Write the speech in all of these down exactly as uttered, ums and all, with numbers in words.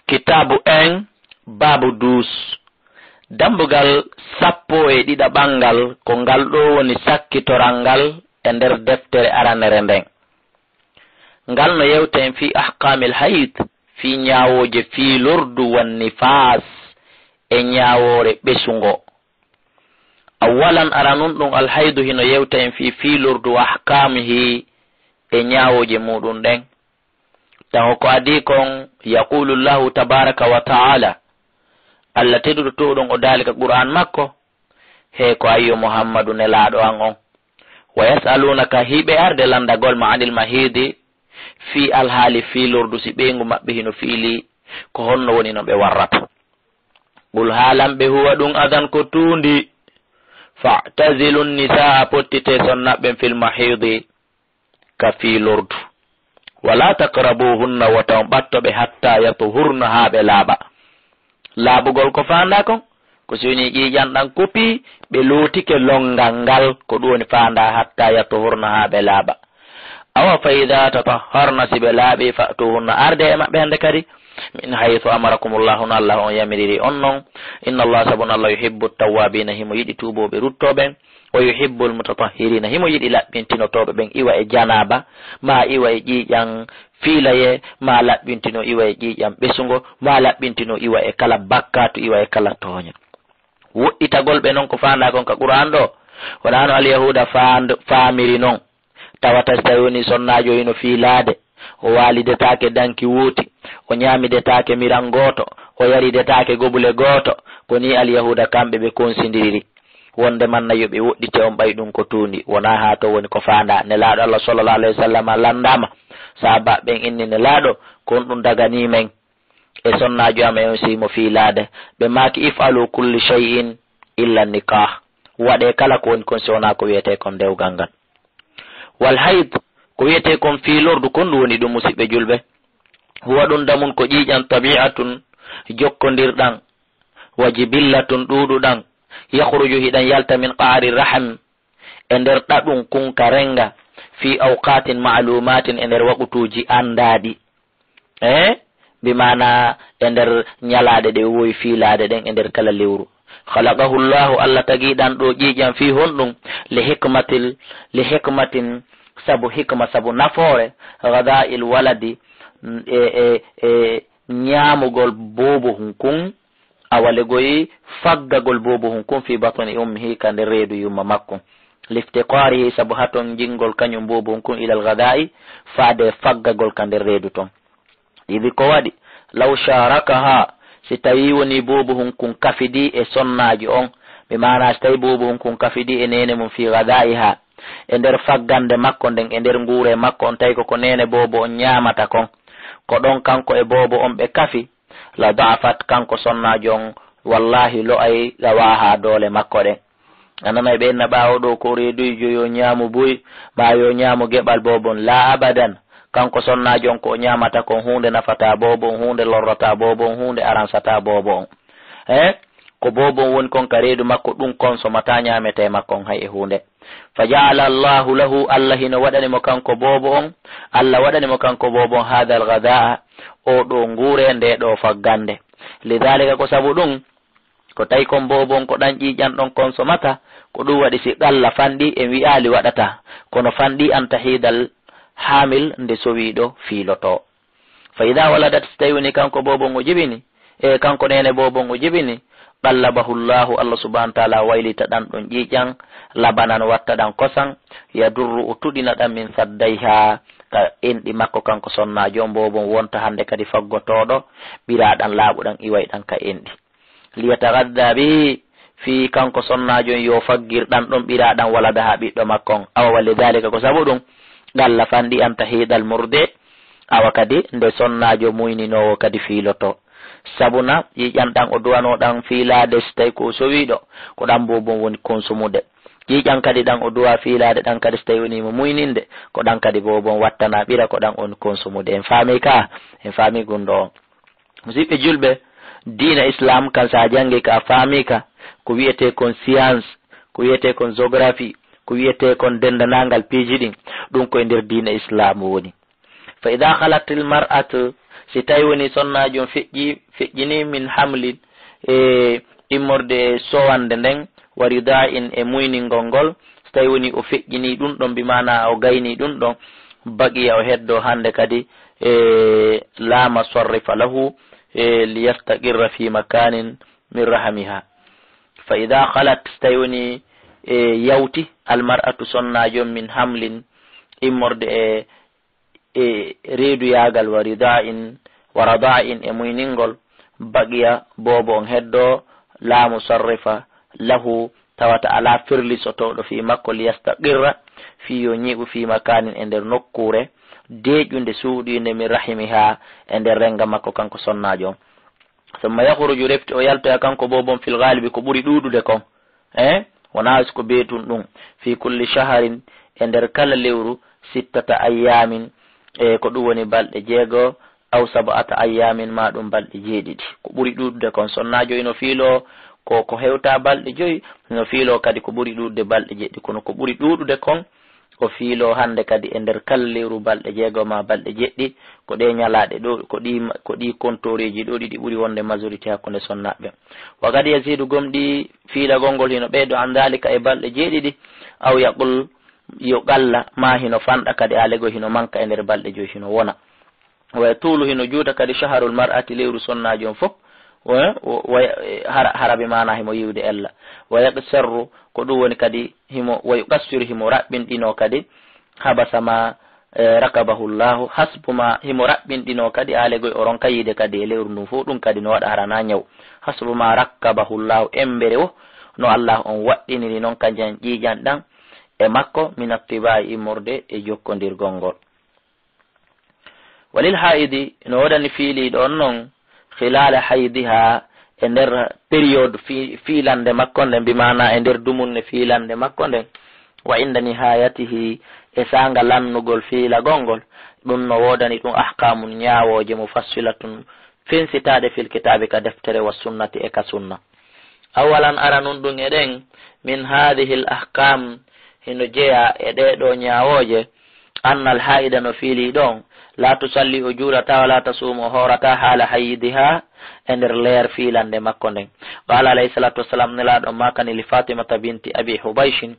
Kitaabu en, baabu duus. Dambugal sappo e ɗiɗaɓal ngal, ko ngal ɗoo woni sakkitoral ngal e nder deftere aranere nden. Ngal no yewta en fii ahkaamil hayd, fii ñaawooje fii lordu wan nifaas e ñaawoore ɓesungo. Awwalan aranun ɗun alhaydu hino yewta en fii fii lordu wa ahkaamihi e ñaawooje muuɗun ɗen. Taho ko adii kon, yaqulu Allahu tabaraka wa ta'ala, Alla teɗuɗo to'uɗon o daali ka Qur'an makko, he ko ayyo Muhammadu nelaaɗo an on. Wa yas'alunaka hiɓe arde landagol ma anil mahidi fii alhaali fii lordu si ɓeyngu maɓɓe hino fiili ko honno woni no ɓe warrata. Qul haalan ɓe huwa ɗun adan ko tuundi. Fa'tazilu nisaa pottite sonnaɓɓen fil mahidi ka fii lordu. Wala taqrabuhunna wota on ɓatto ɓe hatta yatuhurna haa ɓe laaɓa. Laaɓugol ko faandaa kon, ko si woni ƴiiƴan ɗan kopii, ɓe lootike longal ngal, ko ɗun woni faandaa hatta yatuhurna haa ɓe laaɓa. Awa fa idaa tatahharna si ɓe laaɓii fa'tuhunna arde e maɓɓe hande kadi. Min haythu amarakumullahu no Allah on yamiriri on non. Inna Allah sabu no Allah yuhibbu tawwabina himo yiɗi tuubooɓe ruttooɓe. Wa yuhibbul mutatahhirina himo yiɗi laɓɓintinotooɓe ɓen iwa e janaaba, maa iwa e ƴiiƴan fiilaye, maa laɓɓintino iwa e ƴiiƴan ɓesungo, maa laɓɓintino iwa e kala bakkaatu, iwa e kala tooña. Woɗɗitagol ɓe non ko faandaa kon ka Qur'an ɗoo, wonaa no alyahuuda faand-, faamiri non. Tawata si tawi woni sonnaajo hino fiilaade, o waalidetaake danki wooti, o ñaamidetaake miran gooto, o yaridetaake gobule gooto, ko nii alyahuuda kamɓe ɓe konsindiriri. Wonde manna yo ɓe woɗɗite on ɓay ɗun ko tuundi, wonaa haa ton woni ko faandaa. Nelaaɗo Allah sallallahu alayhi wa sallam landaama, sahaabaaɓe ɓen inni Nelaaɗo, ko honɗun daganii men e sonnaajo amen on si himo fiilaade? Ɓe maaki, if'alu kulli shay'in illa nikah. Waɗee kala ko woni kon si wonaa ko wi'etee kon dewgal ngal. Wal hayd, ko wi'etee kon fii lordu kon ɗun woni ɗun, musiɓɓe julɓe. Huwa ɗun damun ko ƴiiƴan tabi'atun jokkondirɗan, wa jibillatun ɗuuɗuɗan, yakhruju hiɗan yalta min qa'ri rahim, e nder ɗaɗun kun ka renga, fii awqatin ma'lumatin e nder waqtuuji andaaɗi. Eh? Bi maana e nder ñalaaɗe ɗe wowi fiilaade ɗen e nder kala lewru. Khalaqahu Allahu, Allah tagi ɗan ɗoo ƴiiƴan fii honɗun? Li hikmatil, li hikmatin, sabu hikma, sabu nafoore, ghadha'il waladi, e, e, e ñaamugol boobo hun kun, awa legoyi faggagol boobo hun kun fii batni ummihi ka nder reedu yumma makko. Liftiqarihi, sabu haa ton jingol kañun boobo hun kun ilal ghadha'i, faade faggagol ka nder reedu ton. Idi ko waɗi, law sharakaha, si tawi woni boobo hun kun kafidi e sonnaajo on, bi maana si tawi boobo hun kun kafidi e neene mun fii ghadha'iha, e nder faggande makko nden, e nder nguure makko on, tawi ko ko neene boobo on ñaamata kon, ko ɗon kanko e boobo on ɓe kafi, la da'afat, kanko sonnaajo on, wallahi lo'ay ɗawaaha doole makko ɗen. A nanay ɓe inna ɓaawo ɗoo ko reeduyjo yo ñaamu buy, maa yo ñaamu geɓal boobo on. La abadan. Kanko sonnaajo on ko o ñaamata kon huunde nafataa boobo on, huunde lorrataa boobo on, huunde aransataa boobo on. Eh? Ko boobo on woni kon ka reedu makko, ɗun konsomataa ñaametee makko on hay e huunde. Fa ja'ala Allahu lahu, Allah hino waɗani mo kanko boobo on, Allah waɗani mo kanko boobo on, hadha al-ghadha'a, oo ɗoo nguure, ndee ɗoo faggande. Lidhalika, ko sabu ɗun, ko tawi kon boobo on ko ɗan ƴiiƴan ɗon konsomata, ko ɗun waɗi si qalla fanɗi en wi'aali waɗataa, kono fanɗi an tahidal hamil nde sowiiɗo fiilotoo. Fa idha waladat, si tawi woni kanko boobo on o jibini, e kanko neene boobo on o jibini, qallabahu Allahu, Allah subhanahu wa ta'ala waylita ɗan ɗon ƴiiƴan, labanan watta ɗan kosan, yadurru o tuɗina ɗan min saddayha, ka enɗi makko kanko sonnaajo on boobo on wonta hande kadi faggotooɗo, ɓiraa ɗan laaɓuɗan iway ɗan ka enɗi. Liyataghadha bihi, fii kanko sonnaajo on yo faggir ɗan ɗon ɓiraa ɗan waladaha ɓiɗɗo makko on. Awa wa lidhalika, ko sabu ɗun, qalla fanɗi an tahidal murdi, awa kadi nde sonnaajo muyninoowo kadi fiilotoo. Sabuna ƴiiƴan ɗan o duwanoo ɗan fiilaade si tawi ko o sowiiɗo, ko ɗan boobo on woni konsumude. Ƴiiƴan kadi ɗan o duwaa fiilaade ɗan kadi si tawi wonii mo muyninde, ko ɗan kadi boobo on wattanaa ɓira, ko ɗan o woni konsumude. En faamii ka? En faamii gunndoo on. Musiɓɓe julɓe, diina Islam kan, si a janngii ka, a faamii ka, ko wi'etee kon science, ko wi'etee kon géographie, ko wi'etee kon denndaangal piiji ɗin, ɗun ko e nder diina Islam woni. Fa idha khalatil mar'atu, Si tawi woni sonnaajo on feƴƴi, feƴƴini min hamlin, e immorde e sowande nden, wa ridaa'in e muyningol ngol, so tawi woni o feƴƴini ɗum ɗon, bi maana o gayni ɗum ɗon, baqiya o heddo hande kadi, e la musarrifa lahu, e li yastaqirra fi makanin min rahamiha. Fa ida khalat, so tawi woni, e, yawti, al mar'atu sonnaajo on min hamlin, immorde e, e reeduyaagal, wa ridaa'in, wa radaa'in e muyningol, baqiya boobo on heddo, la musarrifa lahu, tawata alaa firlisotooɗo fii makko, li yastaqirra, fii yo ñiiɓu, fii makanin e nder nokkuure, deeƴunde suuɗiinde, min rahimiha e nder renga makko kanko sonnaajo on. Summa yakhruju, refti o yaltoya kanko boobo on, fil ghaalibi ko ɓuri ɗuuɗude kon. Eh? Wonaa si ko beetun ɗum. Fi kulli shaharin, e nder kala lewru, sittata ayyaamin, e ko ɗum woni balɗe jeego, aw sab'ata ayyaamin, maa ɗum balɗe jeeɗiɗi. Ko ɓuri ɗuuɗude kon, sonnaajo ino fiiloo ko, ko hewta balɗe joyi, ino fiiloo kadi ko ɓuri ɗuuɗude balɗe jeeɗiɗi. Kono ko ɓuri ɗuuɗude kon, o fiiloo hannde kadi e nder kala lewru balɗe jeego maa balɗe jeɗɗi, ko ɗee ñalaaɗe ɗoo, ko ɗii, ko ɗii kontoreeji ɗoo ɗiɗi ɓuri wonde majorité hakkunde sonnaaɓe. Wa qad yazidu, gomɗii fiilagol ngol hino ɓeydo, an daalika, e balɗe jeeɗiɗi, aw yaqul, yo qalla, maa hino fanɗa kadi, alegol hino manka e nder balɗe joyi hino wona. Wa yatulu, hino juuta kadi, shahrul mar'ati, lewru sonnaajo on fof, wa, wa, wa, hara, hara bi maana himo yiwde ella. Wa yaqsirru, ko ɗum woni kadi himo, wa yuqassiru, himo raɓɓinɗinoo kadi, habasa ma, e, rakabahu Llahu, hasbu ma, himo raɓɓinɗinoo kadi, alegol o ronka yiide kadi e lewru ndun fof, ɗum kadi no waɗa hara na ñaw. Hasbu ma rakabahu Llahu, embere wo, no Allah on waɗɗiniri non ka jan ƴiiƴan ɗan e makko, min attibai, immorde e jokkondirgol ngol. Walil haidi, no woodani fiiliiɗo on non, khilala haidiha, e nder période fi-, fiilande makko nden, bi maana e nder dumunne fiilande makko nden, wa inda nihayatihi, e saanga lannugol fiilagol ngol, ɗum no woodani ɗum ahkamun, ñaawooje, mufassilatun, fensitaaɗe, fil kitaabi, ka deftere, wa sunnati, e ka sunna. Awalan, aranun ɗum e ɗen, min hadhihi al ahkam, hino jeyaa e ɗee ɗoo ñaawooje, anna al haida, no fiilii ɗon, la tusalli, o juulataa, wala tasuumu, o hoorataa, haala haydiha, e nder leer fiilande makko nden. Qala alayhi salatu wassalam, Nelaaɗo maakani li Fatimata binti Abi Hubayshin,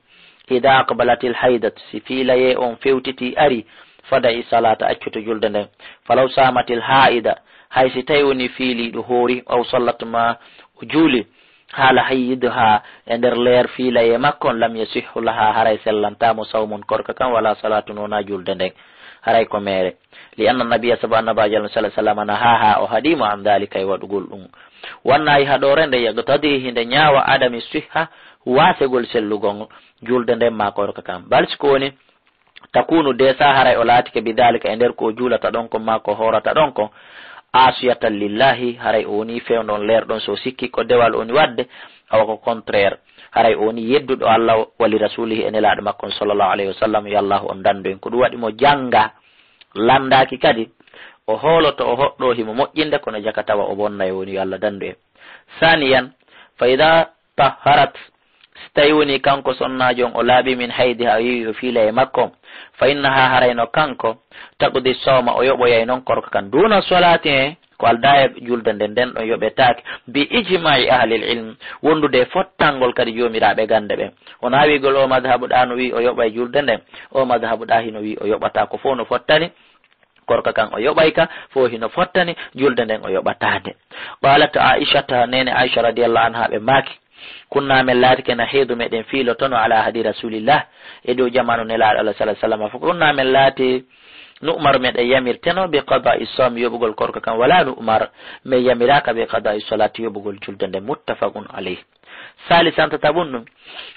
ida aqbalatil haidatu, si fiilayee on fewtiti ari, fada'i salata, accutu julde nden. Falaw samatil haida, hay si tawi woni fiiliiɗo hoori, aw sallat, ma o juuli, haala haydha, e nder leer fiilayee makko on, lam yasihhu laha, haray sellantaa mo sawmun, korka kan, wala salatun, wona julde nden, haray ko meere. Li anna nabiyya, sabu annabaajo Allah sallallahu alaihi wasallam, nahaha, o haɗii mo, an dhalika, e waɗugol ɗum. Wannayi haɗoore nde, yaqtadi, hinde ñaawa, adami sihha, waasegol sellugol julde nden ma korka kan. Bal si ko woni, takunu, de sa haray o laatike, bidhalika, e nder ko juulata ɗon kon ma ko hoorata ɗon kon, asiyatan lillahi, haray o woni fewndo on leer ɗon, so sikki ko dewal woni waɗde, awa ko contraire, haray o woni yedduɗo Allah, wa li rasulihi, e Nelaaɗo makko on, sallallahu alaihi wasallam, yo Allah on dandu en. Ko ɗum waɗi mo jannga, lanndaaki kadi, o hooloto, o hoɗɗo himo moƴƴinde, kono jaka tawa o bonnay, woni yo Allah dandu en. Saniyan, fa ida tahharat, si tawi woni kanko sonnaajo on o laaɓi, min haydiha, o yiwi o fiila e makko, fa innaha, harayno kanko, taqdi sawma, o yoɓoyay non korka kan, duna salati, he ko aldaa e julde nden, nden ɗon yoɓetaake, bi ijma'i ahlil ilm, wondude e fottangol kadi joomiraaɓe gannde ɓen. Wonaa wiigol o madhabu ɗa no wi o yoɓay julde nden, o madhabu ɗa hino wi o yoɓataa, ko fof no fottani. Korka kan o yoɓay ka, fof hino fottani, julde nden o yoɓataade. Qalat Aishata, nene Aisha radiyallahu anha, ɓe maaki, kunna, men laatike, nahidu, meɗen fiilotono, ala ahdi rasulillah, e dow jamanu Nelaaɗo Allah sallallahu alaihi wasallam, fa kunna, men laati, nu'maru, meɗen yamirteno, bi qada'i sawm, yoɓugol korka kan, wala nu'mar, men yamiraaka, bi qada'i salati, yoɓugol julde nden, muttafaqun alayh. Salisan, tataɓun ɗum,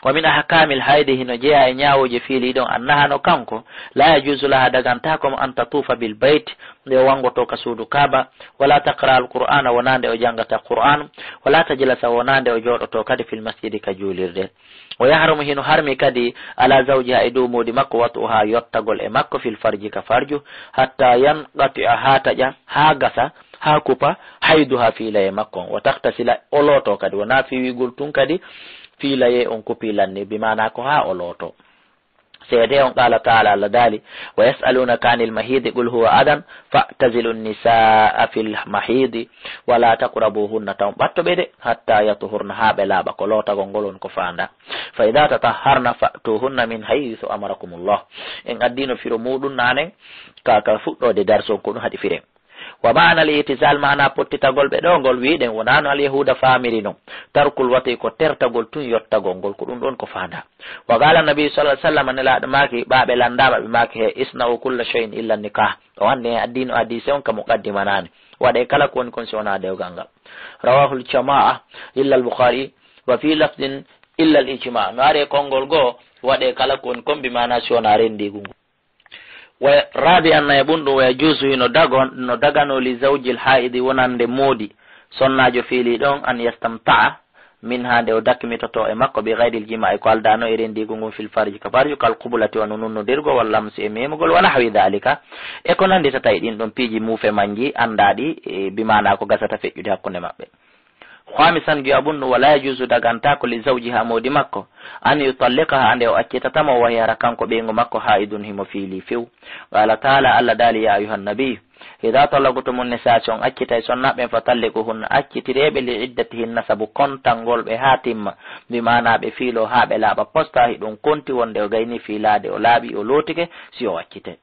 wa min ahkamil haydi, hino jeyaa e ñaawooje fiilii ɗon, annaha, no kanko, la yajuzu laha, dagantaako mo, an tatufa bil bayt, nde o wanngoto ka suudu Kaaba, wala taqra al qur'ana, wonaa nde o janngata Qur'an, wala tajlasa, wonaa nde o jooɗoto kadi fil masjidi, ka juulirde. O yahrumu, hino harmi kadi, ala zawjiha, e dow moodi makko, wat'uha, yottagol e makko, fil farji, ka farju, hatta yanqati'a, haa taƴa, haa gasa, haa kupa, hayduha, fiilayee makko on, wa taghtasila, o looto kadi, wonaa fii wiigol tun kadi, fiilayee on kupi lanni, bi maanaa ko haa o looto. Seede on, qaala taala, Allah daali, "Wa yas'alunaka anil mahidi qul huwa adan fa'tazilu nisaa fil mahidi wa la taqrabuhunna." Taw ɓatto ɓe de, "hatta yatuhurna", haa ɓe laaɓa, ko lootagol ngol on ko faanda. "Fa idha tatahharna fa'tuhunna min haythu amarakumullah." En addino firo muɗum nanen ka, ka fuɗɗode darson ko ɗum haɗi firen. Wa ma'ana al-i'tizal, maana pottitagol ɓe ɗo ngol wi'ɗen wonano al-yahuda faamiri non. Tarkul wati ko tertagol tun yottagol ngol, ko ɗum ɗon ko faanda. Wa qala nabi sallallahu alaihi wasallam, nelaaɗo maaki, ɓaaɓe landaama ɓe maaki he, "Isna'u kulla shay'in illa nikah." O anndi en addino hadise on ka muqaddimanani. Waɗe kala ko woni kon si wona dewgal ngal. Rawahul jama'a illa al-Bukhari, wa fi lafdin illa al-ijma. No are konngol goo, waɗe kala ko woni kon bi maana si wona rendigu ngu. Wa rabi'an, nayaɓun ɗum, wa yajuzu, hino dago, no dagano li zawjil haidi wonande moodi, sonnaajo fiili ɗon, an yastamta'a minha, nde o dakmitoto e makko, bi ghayril jima'i, ko aldano e rendigu ngun, fil farji, ka farju, kal qubulati, wano nunnodirgo, wal lamsi e memugol, wa nahwi dhalika, e ko nanditata e ɗin ɗon piiji muufe manji anndaaɗi, e bi maana ko gasata feƴƴude hakkunde maɓɓe. Khamisan, joyaɓun ɗum, wala yajuzu, dagantaako, li zawjiha, moodi makko, an yutalliqaha, nde o accitata mo, wa hiya, hara kanko ɓeyngu makko, haidun, himo fiili few. Qala taala, Allah daali, ya ayuha nabiyu, idha talaqtumun nisaa, si on accitay sonnaaɓe ɓen, fa talliquhunna, accitireeɓe, li iddatihinna, sabu kontangol ɓe haa timma, bi maana ɓe fiilo haa ɓe laaɓa, posta hiɗum konti wonde o gayni fiilaade, o laaɓi, o lootike, si o accite.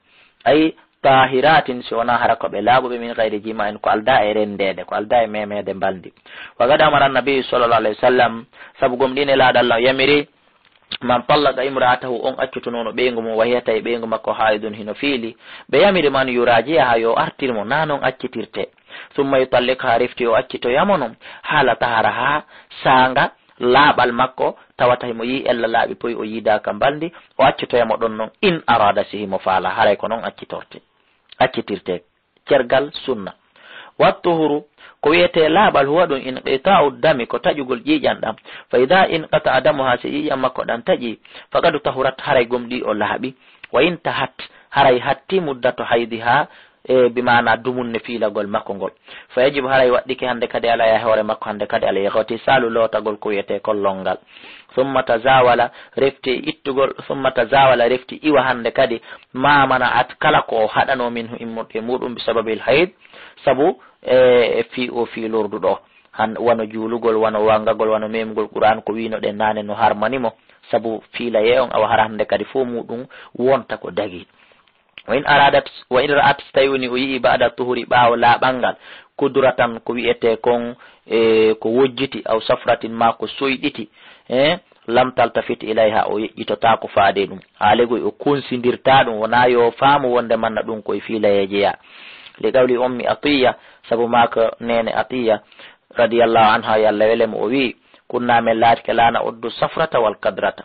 Ay, tahiratin, si wonaa hara ko ɓe laaɓuɓe, min gayri jima'in, ko aldaa e renndeede, ko aldaa e memeede mbalndi. Wa qad amara nabiyu sallallahu alayhi wa sallam, sabu gomɗii Nelaaɗo Allah yamiri, man tallaqa imra'atahu, on accutunoono ɓeyngu mum, wa hiya, tawi ɓeyngu makko haidun, hino fiili, ɓe yamiri man yuraji'aha, yo artir mo, naa non accitirte. Summa yutalliqaha, refti o accitoya mo non, haala taharaha, saanga laaɓal makko, tawata himo yi'i ella laaɓi poy, o yiidaaka mbalndi, o accitoya mo ɗon non, in arada, si himo faala, haray ko non accitorte, accitirte, cergal sunna. Wattuhuru, ko wi'etee laaɓal, huwa ɗum inqita'u dami, ko taƴugol ƴiiƴan ɗan. Fa idha inqata'a damuha, si ƴiiƴan makko ɗan taƴi, faqad tahurat, haray gomɗii o laaɓi. Wa intahat, haray hatti muddatu haydiha, e bi maana dumunne fiilagol makko ngol. Fa yajibu, haray waɗɗike hannde kadi alayha, e hoore makko hannde kadi, al ightisalu, lootagol, ko wi'etee kon lonngal. Summa tazawala, refti ittugol, summa tazawala, refti iwa hannde kadi, ma mana'at, kala ko o haɗanoo, minhu, immorde e muɗum, bi sababil hayd, sabu e, e fii o fii lorduɗo. Han, wano juulugol, wano wangagol, wano memugol Qur'an, ko wiinoɗen naane no harmani mo, sabu fiilayee on, awa hara hannde kadi fof muɗum wonta ko dagi. Wa in aradat, wa in ra'at, so tawi woni o yi'i, ba'da tuhuri, ɓaawo laaɓal ngal, kudratan, ko wi'etee kon, e, ko wojjiti, aw safratin, ma ko soyɗiti, e, lam taltafit ilayha, o yeƴƴitotaako faade ɗum. Haalegoy o konsindirta ɗum, wonaa yo faamu wonde manna ɗum koye fiilayee jeyaa. Li qawli ummi Atiyya, sabu maaka neene Atiyya, radiyallahu anha, yo Allah wele mo, o wi'i, kunna, men laatike, la na'uddu safrata wal kadrata.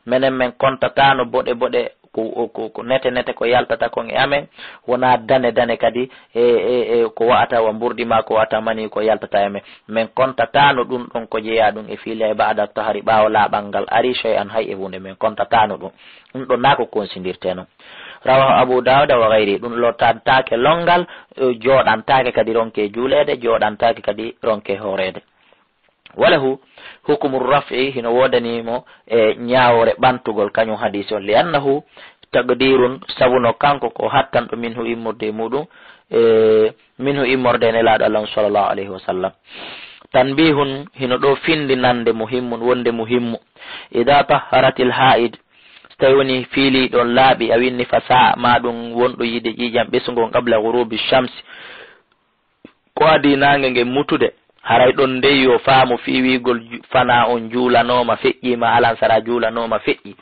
Menen men kontataano boɗe boɗe, ko, ko, ko nete nete ko yaltata kon e amen, wonaa dane dane kadi, e, e, e ko wa'ata wa mburdi maa ko wa'ata mani ko yaltata e amen. Men kontataano ɗum ɗon ko jeyaa ɗum e fiilayee ba'da tahari, ɓaawo laaɓal ngal arii, shay'an, hay e huunde, men kontataano ɗum. Ɗum ɗon naa ko konsindirtee non. Rawahu Abu Dawuda wa gayri, ɗum lottantaake lonngal, e, jooɗantaake kadi ronke juuleede, jooɗantaake kadi ronke hooreede. Walahu hukumu raf'i, hino woodani mo e ñaawoore ɓantugol kañum hadiisi on, li annahu taqdirun, sabu no kanko ko hattanɗo, minhu, immorde e muɗum, e, minhu, immorde e Nelaaɗo Allah on, sallallahu alayhi wa sallam. Tanbihun, hino ɗo findinande, muhimmun, wonde muhimmu. Ida tahharatil haid, so tawi woni fiiliiɗo on laaɓi, aw innifasa, ma ɗum wonɗo yiide ƴiiƴam ɓesngu on, qabla ghurubi shamsi, ko adii naange ngen mutude, haray ɗon dey yo faamu fii wiigol ju-, fanaa on juulanooma feƴƴii, maa alansaraa juulanooma feƴƴii.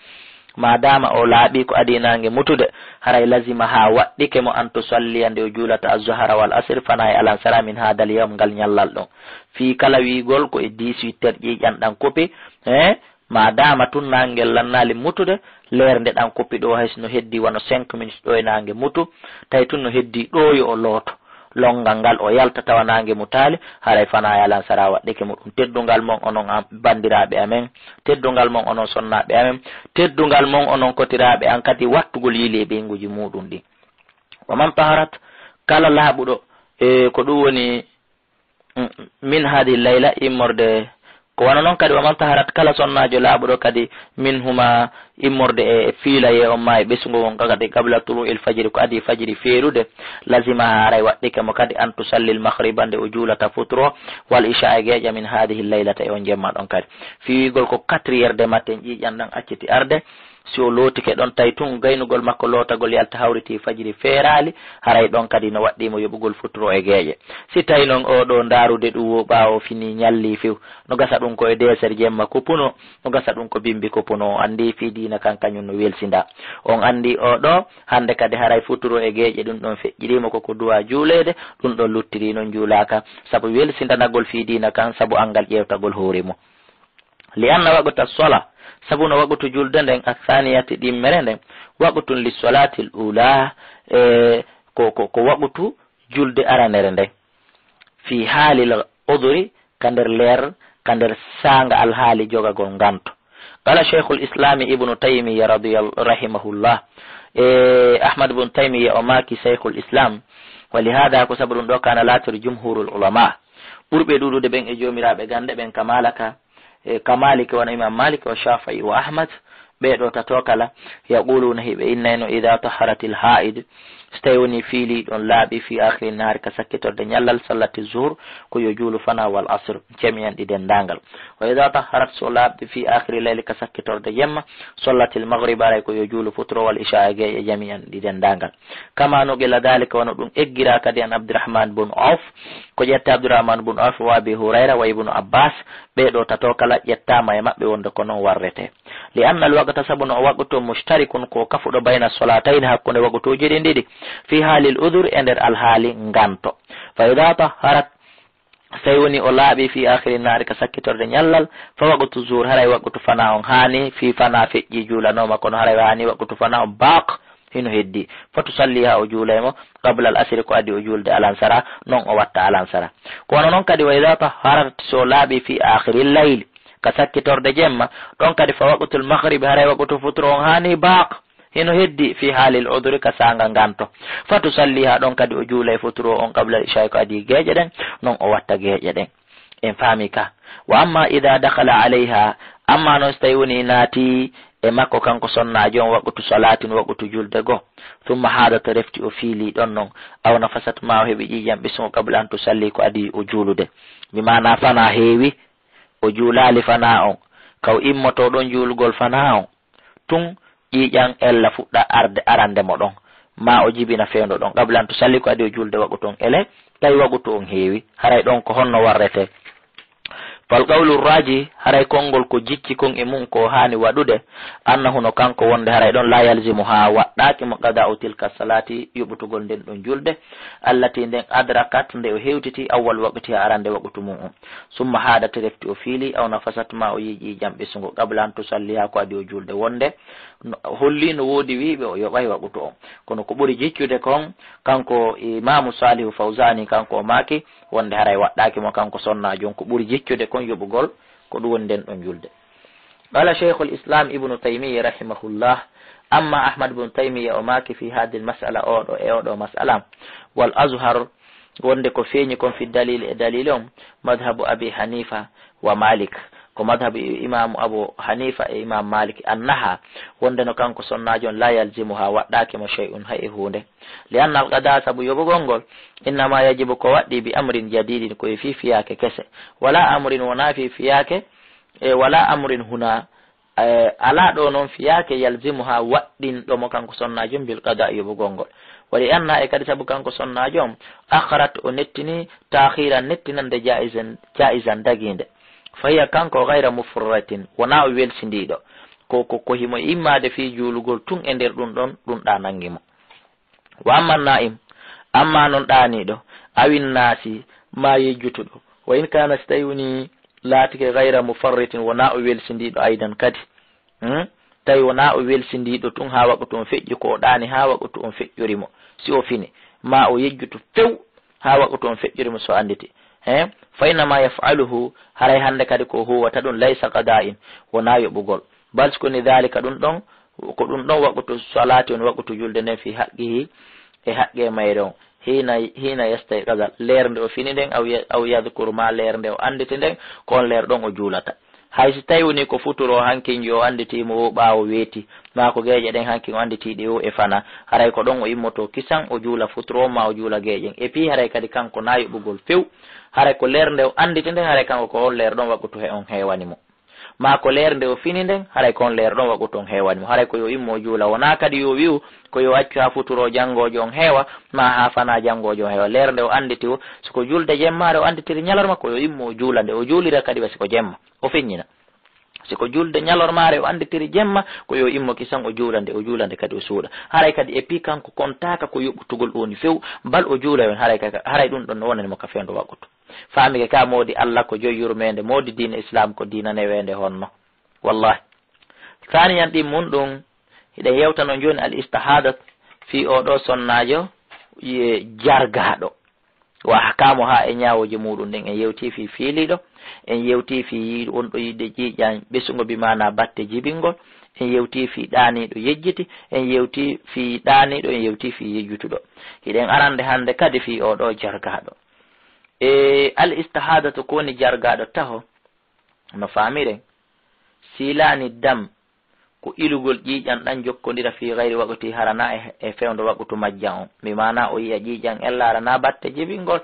Maadaama o laaɓii ko adii naange mutude, haray lazima haa waɗɗike mo an tusalliya nde o juulata azzuhara wal asri, fanaa e alansaraa, min haadal yawm, ngal ñallal ɗon. Fii kala wiigol ko e dix-huit heures ƴiiƴan ɗan kopi, eh, maadaama tun naange ngel lannaali mutude, leernde ɗan koppi ɗoo, hay si no heddii wano cinq minutes ɗoo e naange mutu, tawi tun no heddii ɗoo yo o looto. Lonngal ngal o yalta tawa naange mutaali, haray fanaa e alansaraa waɗɗike mo ɗum. Teddungal mon onon am-, banndiraaɓe amen, teddungal mon onon sonnaaɓe amen, teddungal mon onon kotiraaɓe an kadi wattugol yili e ɓeynguuji muuɗum ɗin. Wa man taharat, kala laaɓuɗo, e ko ɗum woni, mm, min hadi layla, immorde Ko wano non kadi, wa man taharat, kala sonnaajo laaɓuɗo kadi, minhuma, immorde e fiilayee on maa e ɓesngu on kadi, qabla tuluu'il fajri, ko adii fajiri feerude, lazimaha, haray waɗɗike mo kadi, an tusallil maghriba, nde o juulata futuro, wal isha e geeƴa, min haadihi laylata, e on jemma ɗon kadi. Fiigol ko quatre heures de matin, ƴiiƴan ɗan acciti arde, si o lootike ɗon, tawi tun gaynugol makko lootagol yalta hawritii fajiri feeraali, haray ɗon kadi no waɗɗii mo yoɓugol futuro e geeƴe. Si tawi non oo ɗoo ndaarude ɗun woo ɓaawo finii ñallii few, no gasa ɗun ko e deux heures jemma kupunoo, no gasa ɗun ko bimbi kupunoo, o anndii fii diina kan kañun no welsindaa. On anndii oo ɗoo, hannde kadi haray futuro e geeƴe ɗun ɗon feƴƴirii mo ko ko duwaa juuleede, ɗun ɗon luttirii non juulaaka, sabu welsindanagol fii diina kan, sabu anngal ƴeewtagol hoore mun. Li anna waqta sola, sabu no waqtu julde nden, athaniyati ɗimmere nden, waqtun li solatil ula, e ko, ko, ko waqtu julde aranere nden. Fi halil udhri, ka nder leer, ka nder saanga alhaali jogagol nganto. Qala Shaykhul Islami Ibnu Taymiya radiyal-, rahimahullah. E Ahmad ibn Taymiya o maaki Shaykhul Islam, wa li hadha, ko sabu ɗun ɗoo kana laatiri jumhurul ulama. Ɓurɓe ɗuuɗude ɓen e joomiraaɓe gannde ɓen ka Malaka, e ka Maliki, wano Imam Malik, wa Shafi'i, wa Ahmad, ɓee ɗoo tato kala, yaquluna, hiɓe innayno, idha taharatil haid, so tawi woni fiiliiɗo on laaɓi, fi akhiri nahari, ka sakkitorde ñallal, sallati zuhur, ko yo juulu fana, wal asr, jami'an ɗi denndaangal. Wa idha taharat, so laaɓi, fi akhiri layli, ka sakkitorde jemma, sallatil maghriba, haray ko yo juulu futuro, wal isha e geeƴe, jami'an ɗi denndaangal. Kama nuqila dhalika, wano ɗun eggiraa kadi an Abdurrahman bun Auf, ko ƴetti Abdurrahman bun Auf wa Abi Hurayra wa Ibnu Abbas, ɓee ɗoo tato kala ƴettaama e maɓɓe wonde ko non warretee. Li anna al waqta, sabu no o waqtu mushtarikun ko kafuɗo bayna solatayni, hakkunde waqtuuji ɗin ɗiɗi, fi halil udhur, e nder alhaali nganto. Fa idha taharat, so tawi woni o laaɓi fi akhiri nahari ka sakkitorde ñallal, fa waqtu zuhur, haray waqtu fana on haani, fi fana feƴƴi juulanooma, kono haray haani waqtu fana on baaq, hino heddi. Fa tusalliha, o juulay mo, qabla al asri, ko adii o juulde alansara, non o watta alansara. Ko wano non kadi, wa idha taharat, so laaɓi fi akhiri layli, ka sakkitorde jemma, ɗon kadi fa waqtul maghribi, haray waqtu futuro on haani baaq. Hino heddi fi halil udhri, ka saanga nganto. Fa tusalliha, ɗon kadi o juulay futuro on qabla al isha, ko adii geeƴe ɗen, non o watta geeƴe ɗen. En faami ka. Wa amma idha dakhala alayha, amma non so tawi woni naati e makko kanko sonnaajo on waqtu salatin, waqtu julde goo. Thumma hadat, refti o fiilii ɗon non. Aw nafasat, ma o heɓi ƴiiƴan ɓesngu, qabla an tusalli, ko adii o juulude. Bi maana fana heewi, o juulaali fana on. Ka o immotoo ɗon juulugol fana on. Tun ƴiiƴan ella fuɗɗa arde arande mo ɗon, ma o jibina fewndo ɗon. Qabla an tusalli, ko adii o juulde waqtu on ele, tawi waqtu on heewi, haray ɗon ko honno warretee? Fal qawlu raji, haray konngol ko jicci kon e mun ko haani waɗude, annahu, no kanko wonde haray ɗon la yalzimuha, waɗɗaaki mo qada'u tilka salati, yoɓutugol nden ɗon julde, allati, nden adrakat, nde o hewtiti awwal waqtiha, arande waqtu mun on. Summa hadat, refti o fiili, aw nafasat, ma o yi'i ƴiiƴan ɓesngu, qabla an tusalliha, ko adii o juulde, wonde no, holli no woodi wiiɓe o yoɓay waqtu on. Kono ko ɓuri jiccude kon, kanko Imaamu Salihu Fawzani, kanko o maaki wonde haray waɗɗaaki mo kanko sonnaajo on, ko ɓuri jiccude kon yoɓugol ko ɗum woni nden ɗon julde. Qala Shaykhul Islam Ibnu Taymiyya rahimahullah, amma Ahmad ibn Taymiyya o maaki fi hadhihi al-mas'ala, oɗo, e oɗo mas'ala, wal azhar, wonde ko feeñi kon fi dalil, e dalil on, madhhabu Abi Hanifa wa Malik, ko madhhabu Imaamu Abu Hanifa e Imam Malik, annaha, wonde no kanko sonnaajo on, la yalzimuha, waɗɗaaki mo shay'un, hay e huunde. Li anna al-qada, sabu yoɓugol ngol, innama yajibu, ko waɗɗii, bi amrin jadidin, ko e fii fiyaake kese. Wala amrin, wonaa fii fiyaake, e wala amrin huna, e, alaa ɗoo non fiyaake, yalzimuha, waɗɗinɗo mo kanko sonnaajo on, bil qada, yoɓugol ngol. Wa li anna, e kadi sabu kanko sonnaajo on, akharat, o nettini, taakhiran, nettinande, jaizan, jaizan, dagiinde. Fa hiya, kanko, ghayra mufarritin, wonaa o welsindiiɗo. Ko, ko, ko himo immaade fii juulugol tun e nder ɗun ɗon, ɗun ɗaa nangi mo. Wa amma na'im, amma non ɗaaniiɗo, awin naasi, maa yejjutuɗo. Wa in kaana, si tawi woni laatike ghayra mufarritin, wonaa o welsindiiɗo aydan kadi. Hmm? Tawi wonaa o welsindiiɗo tun haa waqtu on feƴƴi, ko o ɗaani haa waqtu on feƴƴori mo. Si o fini, maa o yejjutu few haa waqtu on feƴƴori mo, so annditi. He? Fa innama yaf'aluhu, haray hannde kadi ko huuwata ɗun, laysa qada'in, wonaa yoɓugol. Bal, si ko ni, dhalika, ɗun ɗon, ko ɗun ɗon waqtu salati on, waqtu julde nden, fi haqqihi, e haqqe mayre on. Hiina, hiina yestayqaza, leer nde o fini nden, aw ya-, aw yadkuru, ma leer nde o annditi nden, ko on leer ɗon o juulata. Hay si tawi woni ko futuro hankinjo o annditi mo o ɓaawo weeti, ma ko geeƴe ɗen hankin o annditi ɗe o e fana, haray ko ɗon o immoto kisan o juula futuro ma o juula geeƴen. E fii haray kadi kanko na yoɓugol few, haray ko leer nde o annditi nden, haray kanko ko on leer ɗon waqutu he on heewani mo. Ma ko leer nde o fini nden, haray ko on leer ɗon waqutu on heewani mo. Haray ko yo immo o juula. Wonaa kadi yo wi'u ko yo accu haa futuro janngoojo on heewa, ma haa fana janngoojo on heewa. Leer nde o annditi o, si ko julde jemmaare o annditiri ñalorma, ko yo immo o juula nde. O juulira kadi wa si ko jemma. O feññina. Si ko julde ñalormaare o annditiri jemma, ko yo immo kisan o juula nde, o juula nde kadi o suuɗa. Haray kadi e fii kanko kontaaka ko yoɓutugol woni few, bal o juula yon, haray ka, haray ɗum ɗon no wonani mo ka fewndo waqutu. Faamike ka moodi Allah ko joyi yurmeende, moodi diina Islam ko diina neweende honno. Wallahi. Saaniyan ɗin mun ɗum, hiɗen yewtano jooni al istihadat fii oo ɗoo sonnaajo, ye jargaaɗo. Wa ahkaamu haa e ñaawooje muuɗum ɗen. En yewtii fii fiiliiɗo, en yewtii fii wonɗo yiɗde ƴiiƴan ɓesungo bi maanaa batte jibingol, en yewtii fii ɗaaniiɗo yejjiti, en yewtii fii ɗaaniiɗo, en yewtii fii yejjutuɗo. Hiɗen arande hannde kadi fii oo ɗoo jargaaɗo. E al istihadatu ko woni jargaaɗo taho, no faamiren, silaani dam ko ilugol ƴiiƴan ɗan jokkondira fii gayri waqti harana e, e fewndo waqutu majjan on. Mi maana o yi'a ƴiiƴan en laara na batte jibingol,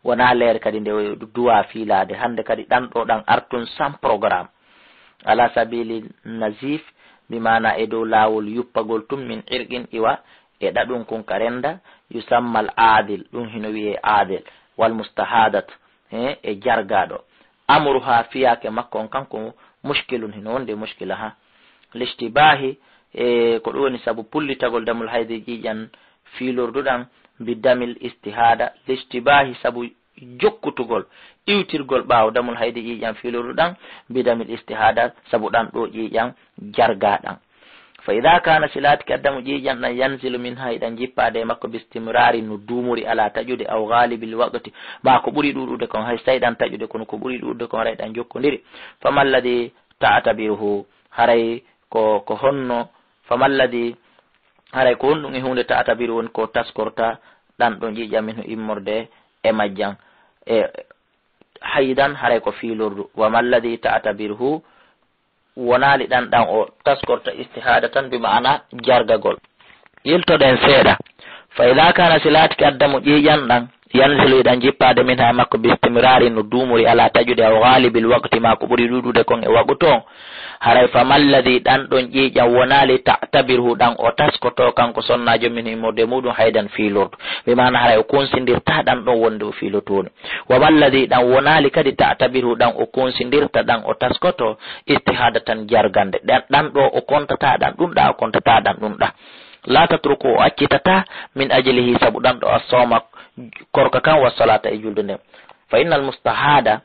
wona leer kadi nde o duwa fiilaade. Hannde kadi ɗan ɗo ɗan artun sans programme. Ala sabili nazif, mi maana e dow laawol yuppagol tun min irqin iwa e ɗaɗun kun ka renda, yusammal aadil, ɗun hino wi'ee aadil, wal mustahadat, he, e jargaaɗo. Amruha, fiyaake makko on kan ko mushkilun, hino wonde mushkila ha. Lishtibahi, e ko ɗun woni sabu pullitagol damul haydi ƴiiƴan fiilordu ɗan, bi damil istihada, lishtibahi sabu jokkutugol, iwtirgol ɓaawo damul haydi ƴiiƴan fiilordu ɗan, bi damil istihada, sabu ɗan ɗo ƴiiƴan jarga ɗan. Fa ida kana, si laatike addamu ƴiiƴan ɗan, yanzilu minha, hiɗan jippaade e makko, bistimrari, no duumori, ala taƴude, aw galibil waqti, ma ko ɓuri ɗuuɗude kon, hay so tawi ɗan taƴude, kono ko ɓuri ɗuuɗude kon, haray ɗan jokkondiri. Fama alladi ta'tabiruhu, haray ko, ko honno, fama alladi, haray ko honɗum e huunde ta'tabiru woni ko taskorta ɗan ɗon ƴiiƴan minhu immorde e majjan. E haydan haray ko fiilordu. Wa ma alladi ta'tabiruhu, wonaali ɗan ɗan o taskorta istihadatan bi ma'ana jargagol. Yiltoɗen seeɗa. Fa ida kana, si laatike addamu ƴiiƴan ɗan, yanzilu, hiɗan jippaade minha e makko, bistimrari, no duumori, ala taƴude, aw galibil waqti, ma ko ɓuri ɗuuɗude kon e waqutu on. Haray fa ma alladi, ɗan ɗon ƴiiƴan wonaali, ta'tabiruhu, ɗan o taskoto kanko sonnaajo minhu immorde muuɗum, haydan fiilordu. Bi maana haray o konsindirta ɗan ɗon wonde o fiiloto woni. Wa ma alladi, ɗan wonaali kadi, ta'tabiruhu, ɗan o konsindirta, ɗan o taskoto, istihadatan jargande. Ɗan, ɗan ɗo o kontata ɗan ɗun ɗa, o kontata ɗan ɗun ɗa. La tatruku, o accitata, min ajlihi, sabu ɗan ɗo, as-sawma, korka kan, wa salata, e julde nden. Fa innal mustahada,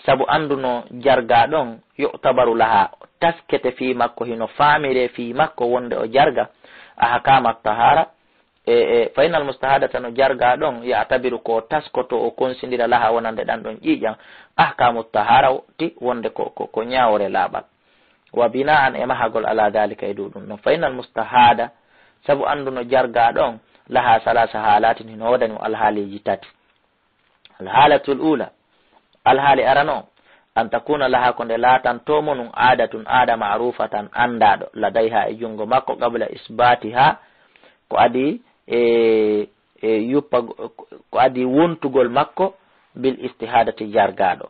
sabu annduno jarga ɗon, yu'tabaru laha, taskete fii makko, hino faamire fii makko wonde o jarga, ahkama tahara, e, e, fa innal mustahada, tano jarga ɗon, ya'tabiru, ko taskoto, o konsindira laha wonande ɗan ɗon ƴiiƴan, ahkamu tahara, ti wonde ko, ko, ko ñaawore laaɓal. Wa bina'an, e mahagol, ala dhalika, e dow ɗum ɗon. Fa innal mustahada, sabu annduno jarga ɗon, laha salasa halatin, hino woodani mo alhaaliiji tati. Alhalatul ula, alhaali arano, an takuna laha, ko nde laatanto mo nun, adatun, aada, ma'rufatan, anndaɗo, ladayha, e junngo makko, qabla isbatiha, ko adi e, e yuppa, ko adi wontugol makko, bil istihadati, jargaɗo.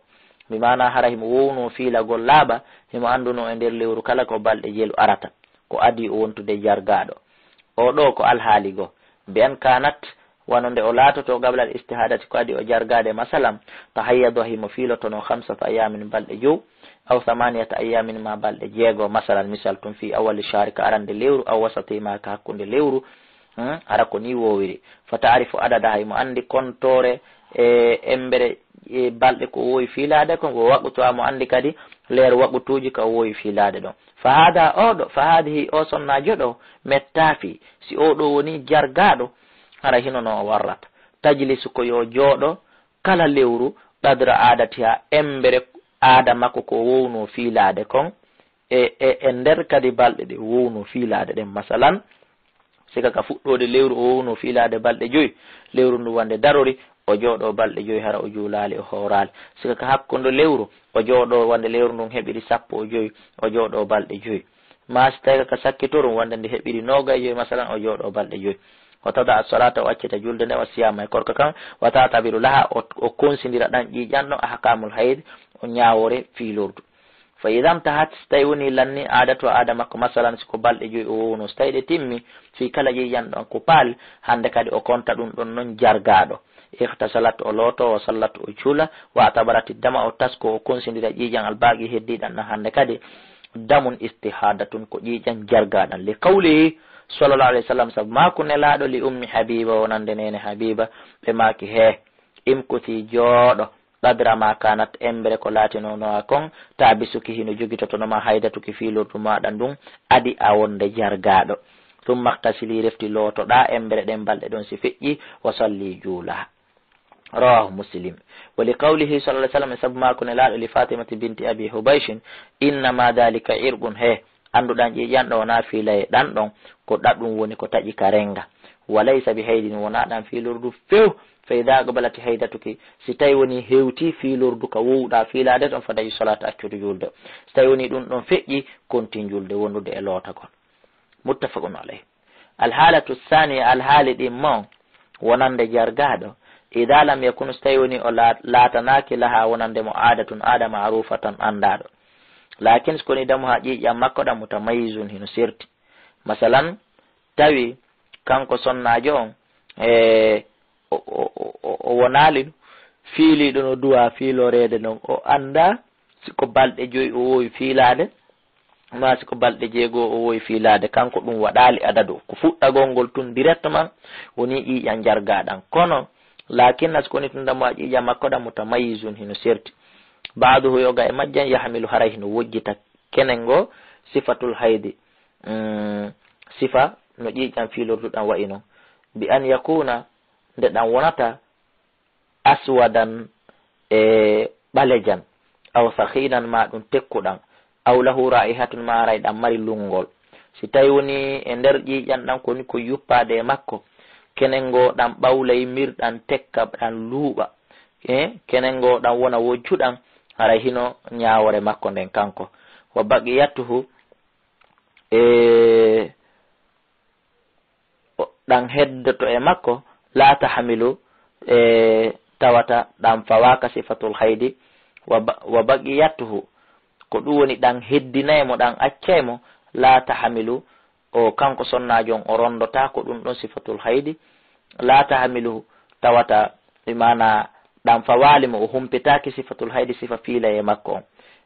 Mi maana hara himo wowno fiilagol laaɓa, himo annduno e nder lewru kala ko balɗe jelu arata. Ko adi o wontude jargaɗo. O ɗo ko alhaali go. Bi an kanat, wano nde o laatoto qabla al istihadati, ko adi o jargaade, masalan, tahayyadu, himo fiilotono khamsata ayamin, balɗe jow, aw thamaniyata ayamin, ma balɗe jeego, masalan, misal tun, fi awwali shahri, ka arande lewru, aw wasati, ma ka hakkunde lewru, hmm, hara ko ni wowiri. Fa ta'rifu adada, himo anndi kontoore, e embere, e balɗe ko wowi fiilaade kon, wo waqutu, himo anndi kadi leer waqutuuji ka wowi fiilaade ɗon. Fa hada, o ɗo, fa hadihi, o sonnaajo ɗo, mettaafi, si o ɗo woni jargaaɗo, hara hino no o warrata. Tajlisu, ko yo jooɗo kala lewru, qadra adatiha, embere aada makko ko wowno fiilaade kon, e, e, e nder kadi balɗe ɗe wowno fiilaade ɗen. Masalan, Sika ka fuɗɗoode lewru o wowno fiilaade balɗe joy, lewru ndun wande darori, o jooɗoo balɗe joy hara o juulaali, o hooraali. Sika ka hakkundo lewru, o jooɗoo wande lewru ndun heɓiri sappo e joy, o jooɗoo balɗe joy. Maa si tawi ka sakkitorum wande nde heɓiri noogay e joy, masalan, o jooɗoo balɗe joy. Wa tada as-salata, o accita julde nde, wa siyama e korka kan, wa ta'tabiru laha, o, o konsindira ɗan ƴiiƴan ɗon, ahkamul hayd, o ñaawore fiilordu. Fa idha intahat, si tawi woni lanni aadatu, aada makko, masalan, si ko balɗe joy o wowno, si tawi ɗe timmi, fii kala ƴiiƴan ɗon ko paal, hande kadi o konta ɗun ɗon non jargaaɗo. Ightasalat, o looto, wa sallat, o juula, wa atabarat dama, o tasko, o konsindira ƴiiƴan albaqi heddiiɗan ɗan hande kadi, damun istihadatun, ko ƴiiƴan jargaaɗan. Li qawlihi sallallahu alayhi wa sallam, sabu maaku Nelaaɗo li Ummi Habiba, wonande neene Habiba, ɓe maaki, hee, imkuthi, jooɗo, qadra ma kanat, embere ko laatinonoa kon, tabisuki, hino jogitotono ma haydatuki fiilordu maaɗa ndun, adi a wonde jargaaɗo. Thumma ightasili, refti lootoɗaa embere ɗen balɗe ɗon si feƴƴi, wa salli, juula. Rawahu Muslim. Wa li qawlihi sallallahu alayhi wa sallam, e sabu maaku Nelaaɗo li Fatimata binti Abi Hubayshin, innama dhalika irqun, hee, anndu ɗan ƴiiƴan ɗon wonaa fiilaye ɗan ɗon, ko ɗaɗun woni ko taƴi ka renga. Wa laysa bi haydin, wonaa ɗan fiilordu few. Fa idha aqbalat haydatuki, si tawi woni hewti fiilordu ka wowɗaa fiilaade ton, fada'i salata, accudu julde. Si tawi woni ɗun ɗon feƴƴi, kontin julde wondude e lootagol. Muttafaqun alayh. Alhaalatu thaniya, alhaali ɗimmo, wonande jargaaɗo, idha lam yakun, si tawi woni o laa-, laatanaaki, laha, wonande mo, aadatun, aada, ma'rufatan, anndaaɗo. Lakin, si ko woni damu haa ƴiiƴan makko ɗan, mutamayyizun, hino serti. Masalan, tawi kanko sonnaajo on, e, o, o, o, o, o wonaali fiiliiɗo no duwaa fiiloreede non, o anndaa si ko balɗe joy o wowi fiilaade, maa si ko balɗe jeego o wowi fiilaade, kanko ɗun waɗaali adadu. Ko fuɗɗagol ngol tun directement woni ƴiiƴan jargaaɗan. Kono, lakinna, si ko woni tun damu haa ƴiiƴan makko ɗan, mutamayyizun, hino serti. Ba'duhu, yoga e majjan, yahmilu, haray hino wojjita kenen ngo, sifatul haydi, mm, sifa no ƴiiƴan fiilordu ɗan wa'i non. Bi an yakuna, nde ɗan wonata, aswadan, e ɓalejan, aw sakhinan, ma ɗun tekkuɗan, aw lahu ra'ihatun, ma haray ɗan mari lunngol. Si tawi woni e nder ƴiiƴan ɗan ko woni ko yuppaade e makko, kenen ngo ɗan ɓawlay mirɗan tekka ɗan luuɓa, e kenen ngo ɗan wona wojjuɗan, haray hino ñaawore makko nden kanko. Wa baqiyatuhu, e o, ɗan heddoto e makko, la tahmilu, e, tawata ɗan fawaaka sifatul haydi, wa ba-, wa baqiyatuhu, ko ɗun woni ɗan heddinay mo, ɗan accay mo, la tahmilu, o kanko sonnaajo on o ronndotaako ɗun ɗon sifatul haydi, la tahmilu, tawata, bi maana ɗan fawaali mo, o humpitaaki sifatul haydi, sifa fiilaye makko on.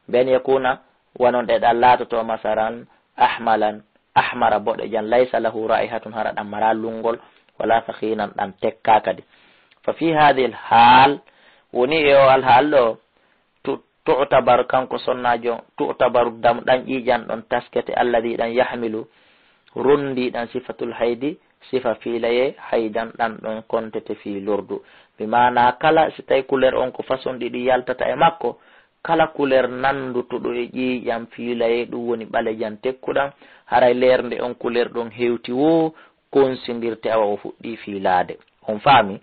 Bi an yakuna, wano nde ɗan laatoto, masalan, ahmalan, ahmara, boɗejan, laysa lahu ra'ihatun, hara ɗan maraa lunngol, wala sakhinan, ɗan tekkaa kadi. Fa fi hadhihi al-hal, woni e o alhaal ɗo, tu-, tu'tabar, kanko sonnaajo, tu'tabaru dam-, ɗan ƴiiƴan ɗon taskete, alladhi, ɗan yahmilu, ronndii ɗan sifatul haydi, sifa fiilaye, haydan ɗan ɗon kontete fiilordu. Bi maana kala, si tawi couleur on ko façon ɗiɗi yaltata e makko, kala couleur nanndutuɗo e ƴiiƴan fiilaye, ɗun woni ɓalejan tekkuɗan, haray leernde on couleur ɗon hewti woo, konsindirte, awa o fuɗɗii fiilaade. On faami?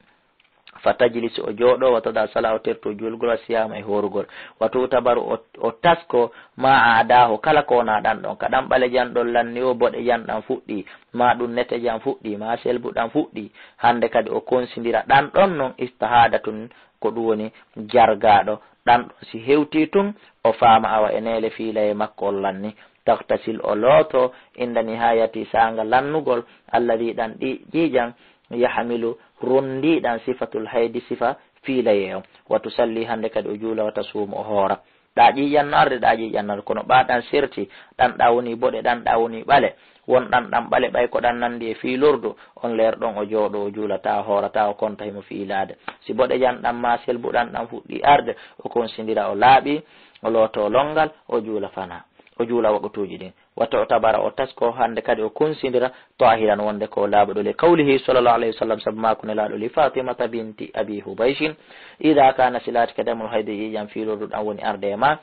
Fa tajlisu, o jooɗoo, wa tada sala, o terto juulgol, wa siyama e hoorugol. Wa tu'tabaru, o, o tasko, ma a'dahu, kala ko wonaa ɗan ɗon. Ka ɗan ɓalejan ɗon lanni woo, boɗejan ɗan fuɗɗii, ma ɗun netejan fuɗɗii, ma selbu ɗan fuɗɗii. Hande kadi o konsindira ɗan ɗon non istihadatun, ko ɗun woni jargaaɗo. Ɗan ɗon si hewtii tun, o faama awa e neele fiilaye makko on lanni. Taghtasil, o looto, inda nihayati, saanga lannugol, alladhi, ɗan ɗi-, ƴiiƴan, yahmilu, ronndii ɗan sifatul haydi, sifa fiilaye on. Wa tusalli, hande kadi o juula, wa tasuumu, o hoora. Ɗa ƴiiƴan no arde, ɗa ƴiiƴan no arde, kono ɓa ɗan serti, ɗan ɗa woni boɗe, ɗan ɗa woni ɓale. Won ɗan ɗan ɓale ɓay ko ɗan nanndi e fiilordu, on leer ɗon o jooɗo, o juulata, o hoorata, o konta himo fiilaade. Si boɗejan ɗan ma selbu ɗan ɗan fuɗɗi arde, o konsindira, o laaɓi, o looto lonngal, o juula fana, o juula waqtuuji ɗin. Wa tu'tabara, o tasko, hande kadi o konsindira, tahiran, wonde ko laaɓuɗo. Li qawlihi sallallahu alayhi wa sallam, sabu maaku Nelaaɗo, li Fatimata binti Abi Hubayshin, idha kana, si laati ka damul haydi, ƴiiƴan fiilordu ɗan woni arde e ma,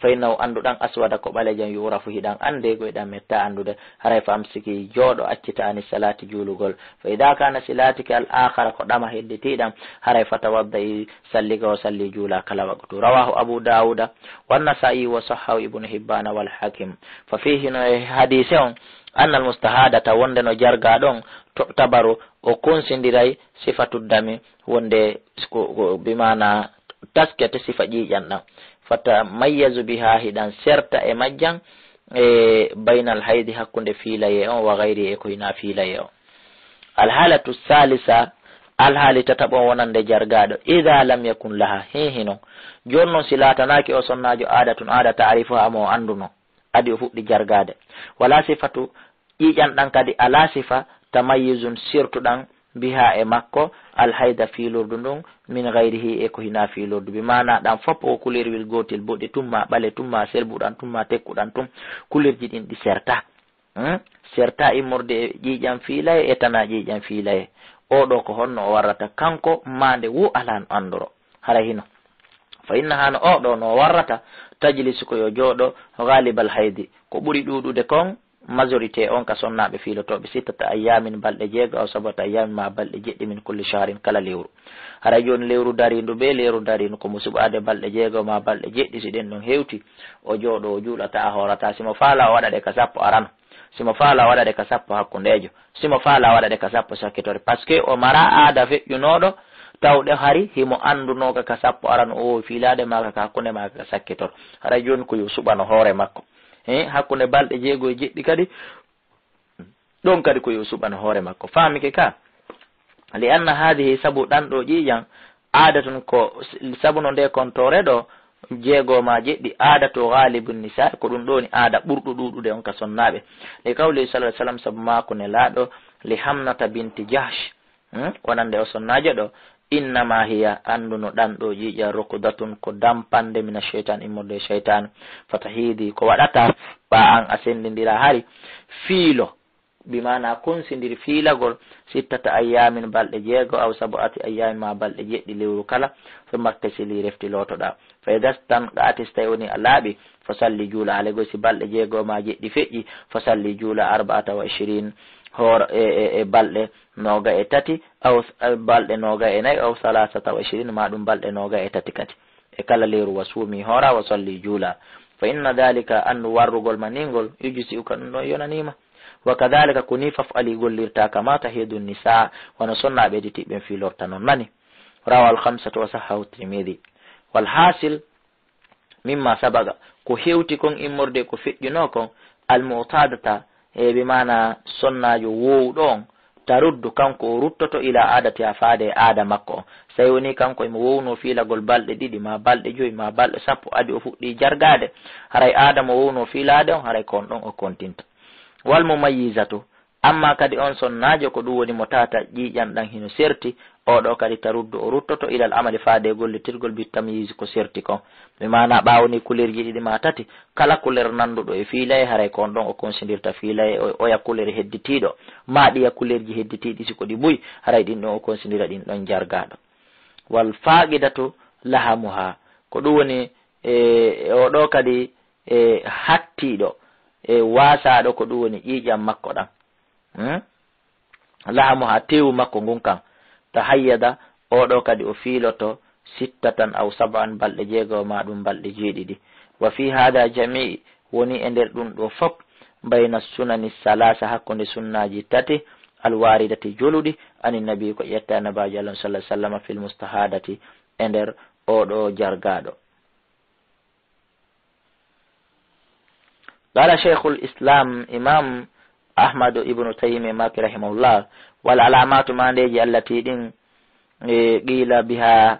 Fa innahu, annduɗan, aswada, ko ɓalejan, yu'rafu, hiɗan annde, go hiɗan metta anndude. Haray fa amsiki, jooɗo, accita, ani salaati, juulugol. Fa idha kana silatiki al akhara, ko ɗama hedditiɗan, haray fa tawadda'i, salliga, wa salli, juula kala waqtu. Rawahu Abu Dawuda wa Nasa'i wa sahhahu Ibnu Hibbana wal Hakim. Fa fihi, no e hadise on, anna al mustahadata, wonde no jarga ɗon, tu'tabaru, o konsindiray, sifatu dami, wonde ko, ko, bi maana taskete sifa ƴiiƴan ɗan. Fa tamayyazu biha, hiɗan serta e majjan, e baynal haydi, hakkunde fiilaye on, wa gayri, e ko hina fiilaye on. Al halatu salisa, alhaali tataɓo on wonande jargaaɗo, idha lam yakun laha, hin hino. Jooni non si laatanaaki o sonnaajo aadatun, aada, ta'rifuha, mo o annduno, adi o fuɗɗi jargaade. Wala sifatu, ƴiiƴan ɗan kadi alaa sifa, tamayyuzun, sirtuɗan, biha, e makko, alhayda, fiilordu ndun, min gayrihi, e ko hina fiilordu. Bi maana ɗan fof ko kulerwel gootel, boɗe tumma, ɓale tumma, selbuɗan tumma, tekkuɗan tum, kulerji ɗin ɗi serta. Hmm? Serta immorde e ƴiiƴan fiilaye e tana ƴiiƴan fiilaye. Oo ɗoo ko honno o warrata kanko, maande woo alaa no anndoro. Hara hino. Fa inna hano oo ɗoo no warrata, tajlisu, ko yo jooɗo, ghalibal haydi, ko ɓuri ɗuuɗude kon, majorité on ka sonnaaɓe fiilotooɓe, sittata ayyaamin, balɗe jeego, aw sab'ata ayyaamin, maa balɗe jeɗɗi, min kulli shahrin, kala lewru. Haray jooni lewru dariindu bee lewru dariindu ko mo suɓaade balɗe jeego maa balɗe jeɗɗi, si ɗen ɗon hewti, o jooɗo, o juulata, a hoorata. Si mo faala o waɗa ɗe ka sappo arano. Si mo faala o waɗa ɗe ka sappo hakkundeejo. Si mo faala o waɗa ɗe ka sappo sakkitore. Parce que o mara aada feƴƴunooɗo, tawɗe hari himo anndunooka ka sappo arano o woowi fiilaade maaka ka hakkunde maaka ka sakkitoro. Haray jooni ko yo suɓano hoore makko. He, hakkunde balɗe jeego e jeɗɗi kadi, ɗon kadi ko yo suɓano hoore makko. Faamike ka? Li anna haadihi, sabu ɗan ɗoo ƴiiƴan, aadatun, ko sabu no nde kontoore ɗoo, jeego maa jeɗɗi, aadatu ghaalibu nisaa, ko ɗun ɗoo ni aada ɓurɗo ɗuuɗude on ka sonnaaɓe. Li qawli sallallahu alaihi wasallam, sabu maaku Nelaaɗo, li Hamnata binti Jahsh, hmm? Wonande o sonnaajo ɗoo, innama hiya, anndu no ɗan ɗoo ƴiiƴan, rukudatun, ko dampande, mina shaytan, immorde e shaytan, fatahiidi, ko waɗata, ɓaa an a senndindira hari, fiilo, bi maana konsindir fiilagol, sittata ayyaamin, balɗe jeego, aw sab'ati ayyaamin, maa balɗe jeɗɗi lewru kala, summa iktasili, refti lootoɗaa. Fa idaa stanqa'ti, si tawii wonii a laaɓii, fa salli, juula, alaa e sago si balɗe jeego maa jeɗɗi feƴƴi, fa salli, juula, arba'ata wa ishriin, hoor-, e, e, e balɗe nooga e tati, aw s-, e balɗe nooga e nayi, aw salaasata wa ishriin, maa ɗun balɗe nooga e tati kadi. E kala lewru, wa suumi, hoora, wa salli, juula. Fa inna daalika, anndu warrugol ma nii ngol, yujzi'uka, ɗun ɗon yonanii ma. Wa kadaalika, ko nii faf'ali gollirta, kamaa tahiidu nisaa, wano sonnaaɓe hedditiiɓe ɓen fiilorta non. Nani? Rawahul khamsatu wa sahhahu Tirmidhi. Wal haasil, mimma sabaqa, ko hewti kon immorde ko feƴƴunoo kon, al mu'tadata, e bi maana sonnaajo woowuɗo on, taruddu, kanko o ruttoto, ila aadatiha, faade e aada makko on. Tawi wonii kanko himo woowunoo fiilagol balɗe ɗiɗi, maa balɗe jowi, maa balɗe sappo, adi o fuɗɗii jargaade, haray aada mo woowunoo fiilaade on, haray ko on ɗon o kontinta. Wal mumayyizatu, amma kadi on sonnaajo, ko ɗun woni mo tawata ƴiiƴan ɗan hino serti, oo ɗoo kadi taruddu, o ruttoto, ilal amali, faade e gollitirgol, bit tamyiz, ko serti kon. Bi maana ɓaawo nii kulerji ɗiɗi maa tati, kala kuler nannduɗo e fiilaye, haray ko on ɗon o konsindirta fiilaye, o-, oya kuler hedditiiɗo, maa ɗiya kulerji hedditiiɗi, si ko ɗi buy, haray ɗin ɗon o konsindira ɗin ɗon jargaaɗo. Wal faaqidatu lahamuha, ko ɗun woni, e, oo ɗoo kadi, e, hattiiɗo, e, waasaaɗo, ko ɗun woni ƴiiƴan makko ɗan. Hmm? Lahamuha, teewu makko ngun kan. Tahayyada, oo ɗoo kadi o fiiloto, sittatan aw sab'an, balɗe jeego maa ɗun balɗe jeeɗiɗi. Wa fii haada jamii, woni e nder ɗun ɗoo fof, bayna sunani salaasa, hakkunde sunnaaji tati, al waaridati, joluɗi, ani nabi, ko ƴetta e Nabaajo Allah sallallahu alaihi wasallam, fil mustahadati, e nder oo ɗoo jargaaɗo. Qala Shaykhul Islam, Imam Ahmadu Ibnu Taymiyya maaki rahimahullah, wal alamatu, maandeeji allati ɗin, e, qila biha,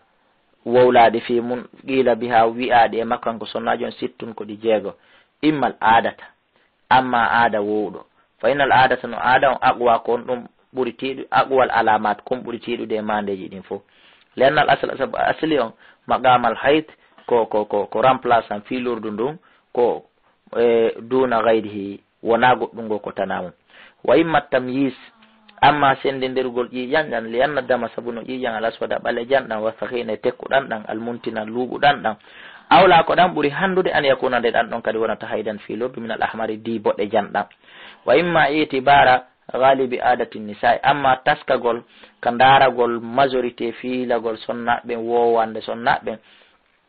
wowlaaɗi fi mun, qila biha, wi'aaɗi e makko kanko sonnaajo on, sittun, ko ɗi jeego. Immal aadata, amma aada woowuɗo. Fa innal aadata, no aada on, aqwa, ko on ɗum ɓuri tiiɗu-, aqwal alamat, kon ɓuri tiiɗude e maandeeji ɗin fof. Li annal asla, sabu asli on, maqamal hayd, ko, ko, ko, ko remplaçant fiilordu ndun, ko, e, duna gayrihi, wonaa goɗɗum ngoo ko tanaa mum. Wa imma tamyiz, amma senndindirgol ƴiiƴan ɗan, li anna dama, sabu no ƴiiƴan al aswada ɓalejan ɗan, wa sakhina e tekkuɗan ɗan, al muntina luuɓuɗan ɗan, Awla ko ɗan ɓuri hanndude an yakuna nde ɗan ɗon kadi wonata haydan fii lordu minal ahmari dii boɗe jan ɗan. Wa imma itibara ghalibi adati nisa'i, amma taskagol ka ndaaragol majorité fiilagol sonnaaɓe ɓen, woowande sonnaaɓe ɓen,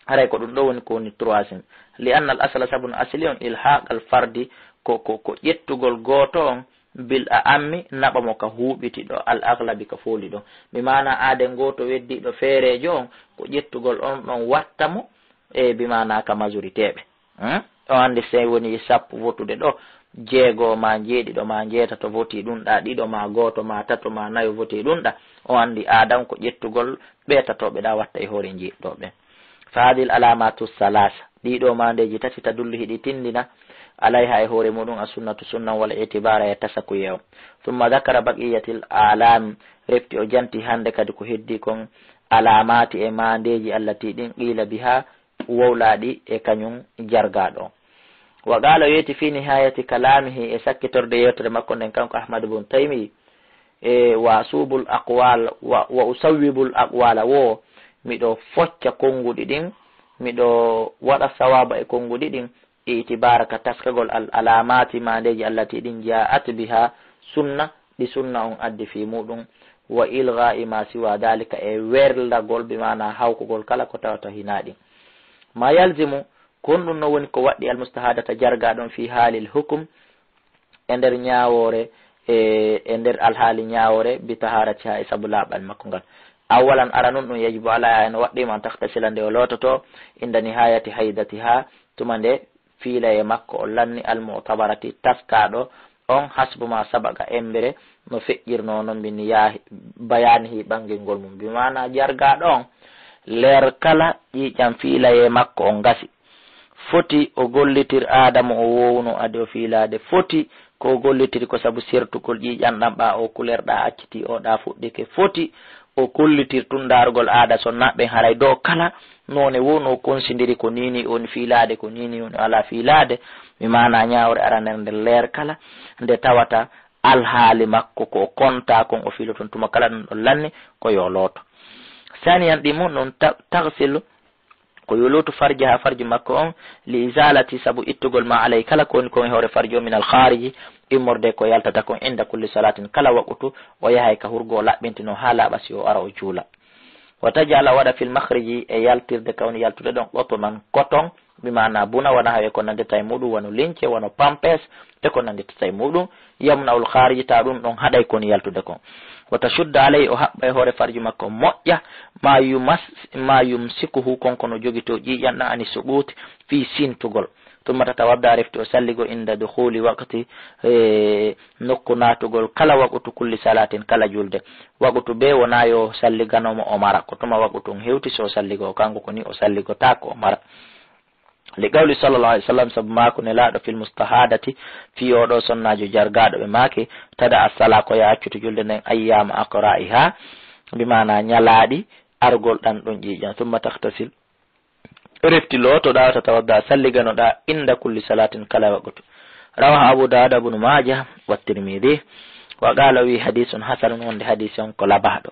haray ko ɗun ɗoo woni ko woni troisième. Li anna al asla, sabu no asli on, ilhaq al fardi, ko, ko, ko ƴettugol gooto on, bil a ammi, naɓa mo ka huuɓiti ɗo, al aghlabi ka fooli ɗon. Bi maana aaden gooto weddiiɗo feereejo on, ko ƴettugol on ɗon watta mo, e bi maana ka majorité ɓe. Hmm? O anndi si woni sappo votude ɗo, jeego ma jeeɗiɗo ma jeetato votii ɗun ɗa, ɗiɗo ma gooto ma tato ma nayo votii ɗun ɗa. O anndi aadan ko ƴettugol ɓe tatooɓe ɗa watta e hoore jeeɗiɗo ɓen. Fa hadhihi al alamatu salasa, ɗii ɗoo maandeeji tati tadullu hiɗi tinndina, alayha e hoore muɗum, as sunnatu sunna, wal itibara e tasakuye on. Thumma dhakara baqiyatil alam, refti o janti hannde kadi ko heddii kon alamati e maandeeji allati ɗin qila biha, wowlaaɗi e kañum jargaaɗo on. Wa qala, o yeeti fi nihayati kalamihi, e sakkitorde yewtere makko nden kanko Ahmad ibn Taymi, e wa asubul aqwal, wa, wa usawwibul aqwala, wo miɗo focca konnguɗi ɗin, miɗo waɗa sawaba e konnguɗi ɗin, itibara ka taskagol al alamati maandeeji allati ɗin ja'at biha sunna, ɗi sunna on addi fii muɗum, wa ilgha'i ma siwa dhalika, e werlagol, bi maana hawkugol kala ko tawata hinaa ɗin. Ma yalzimu, ko honɗum non woni ko waɗɗi al mustahadata jargaaɗo on fii haalil hukum, e nder ñaawoore, e, e nder alhaali ñaawoore, bi taharatiha, e sabu laaɓal makko ngal. Awwalan, aranun ɗum, yajibu alayha, ene waɗɗii mo an taghtasila, nde o loototo, inda nihayati haydatiha, tuma nde fiilaye makko o lanni, al mu'tabarati, taskaaɗo on, hasbu ma sabaqa, embere no feƴƴirnoo non, min yaahi, bayanihi, ɓanngingol mum. Bi maana jargaaɗo on, leer kala ƴiiƴan fiilaye makko on gasi. Foti o gollitir aada mo o woowunoo adi o fiilaade. Foti ko o gollitiri ko sabu sertugol ƴiiƴan ɗan, ɓaa oo kuleer ɗa accitii, oo ɗa fuɗɗike. Foti o gollitir tun ndaarugol aada sonnaaɓe ɓen, haray ɗoo kala noone woo no konsindiri, ko nii nii woni fiilaade, ko nii nii woni alaa fiilaade. Mi maana ñaawre aranere nden leer kala nde tawata alhaali makko ko o kontaa kon o fiiloto tuma kala ɗun ɗon lanni, ko yo looto. Saaniyan, ɗi mun ɗon ta-, tagsilu, ko yo lootu farjaha, farju makko on, li izalati, sabu ittugol, ma alay, kala ko woni kon e hoore farju on, min al khariji, immorde ko yaltata kon, inda kulli salatin, kala waqutu o yahay ka hurgo o laɓɓintino haa laaɓa, si o ara o juula. Wa tajala, waɗa, fil makhriji, e yaltirde ka woni yaltude ɗon, qutnan, coton, bi maana buna, wano hawe ko nanndita e muɗum, wano lince, wano pampes, e ko nannditata e muɗum, yamna'ul khariji, ta ɗum ɗon haɗay ko woni yaltude kon. Wa tashudda alayhi, o haɓɓa e hoore farju makko, moƴƴa, ma yumas-, ma yumsikuhu, kon ko no jogitoo ƴiiƴan ɗan, ani suquti, fii sintugol. Thumma tatawadda, refti o salligo, inda dukhuli waqti, e, nokku naatugol kala waqutu, kulli salatin, kala julde. Waqutu be wona yo salligano mo o mara. Ko tuma waqutu on hewti, so o salligo, kanko ko ni o salligotaako o mara. Li qawli sallallahu alayhi wa sallam, sabu maaku Nelaaɗo, fil mustahadati, fii oo ɗoo sonnaajo jargaaɗo, ɓe maaki, tada as-sala, ko yo accutu julde nden, ayyama aqra'iha, bi maana ñalaaɗi argol ɗan ɗon ƴiiƴan, thumma taghtasil, refti lootoɗaa, tatawadda, salliganoɗaa, inda kulli salatin, kala waqutu. Rawahu Abu Dawud, Ibnu Maaja, wa Tirmidi, wa qala, o wi, hadisun hasanun, wonde hadisi on ko labahɗo.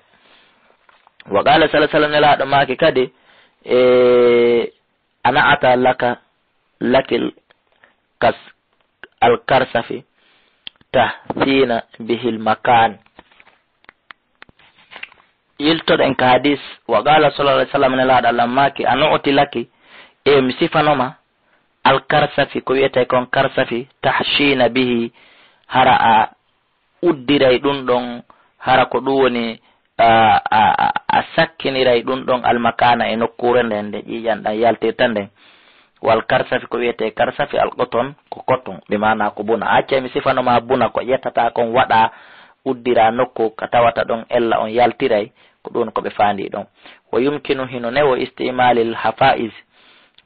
Wa qala sallallahu alayhi wa sallam, Nelaaɗo maaki kadi, e, ana ata laka, lakil kas-, al karsafi, tahsina bihil makan. Yiltoɗen ka hadis, wa qala sallallahu alayhi wa sallam, Nelaaɗo Allah maaki, ana uti laki, e mi sifanoma, al karsafi, ko wiyetee kon karsafi, tahshina bihi, hara a uddiray ɗum ɗon, hara ko ɗum woni, a, a, a, a sakkiniray ɗum ɗon almakaana e nokkuure nden, nde ƴiiƴan ɗan yaltirta nden. Wal karsafi, ko wiyetee karsafi, al qoton, ko kotun, bi maana ko buna. A accay mi sifanoma buna, ko ƴettata kon waɗa, uddira nokku ka tawata ɗon ella on yaltiray, ko ɗum ko ɓe faandi ɗon. Wa yumkinu, hino newo, istimaalil hafaiz,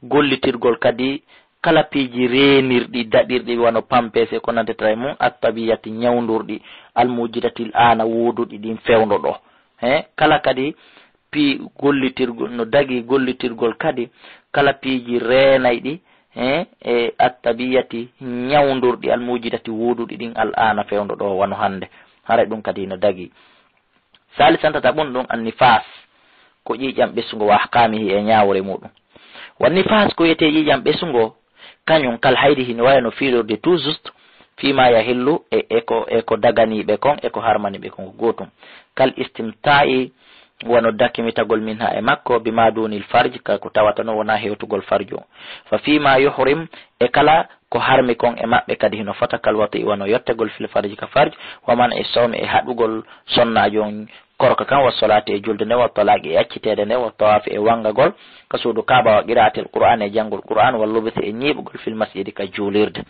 gollitirgol kadi kala piiji reenirɗi, daɗirɗi, wano pampes e ko nannditata e mum, attabiyati, ñawndurɗi, almujidatil aana, wooduɗi ɗin fewndo ɗoo. He, kala kadi pii gollitirgol, no dagii gollitirgol kadi kala piiji reenayɗi, he, e attabiyati, ñawndurɗi, almujidati, wooduɗi ɗin, al aana, fewndo ɗoo, wano hannde. Haray ɗum kadi no dagii. Salisan, tataɓun ɗum, annifas, ko ƴiiƴam ɓesngo, wa ahkamihi, e ñaawre muɗum. Wa nifas ko wiyetee ƴiiƴam ɓesungo, kañum kal haydi hino waya no fiilirde tout juste, fii ma yahillu e, e ko, e ko daganiiɓe kon, e ko harmaniiɓe kon ko gootum. Kal istimta'i, wano dakimitagol minha e makko, bi ma dunil farj, ka ko tawata no wona hewtugol farju. Fa fii ma yuhrim, e kala ko harmi kon e maɓɓe kadi hino fota, kal wati wano yottegol fil farj ka farj, wa man e sawmi e haɗugol sonnaajo on korka kan, wa solaati e julde nde, wa talaaqi e acciteede nde, wa tawaafi e wangagol ka suudu Kaaba, wa qiraatil Qur'aan e janngol Qur'aan, wa lubsi e ñiiɓugol fil masjidi ka juulirde.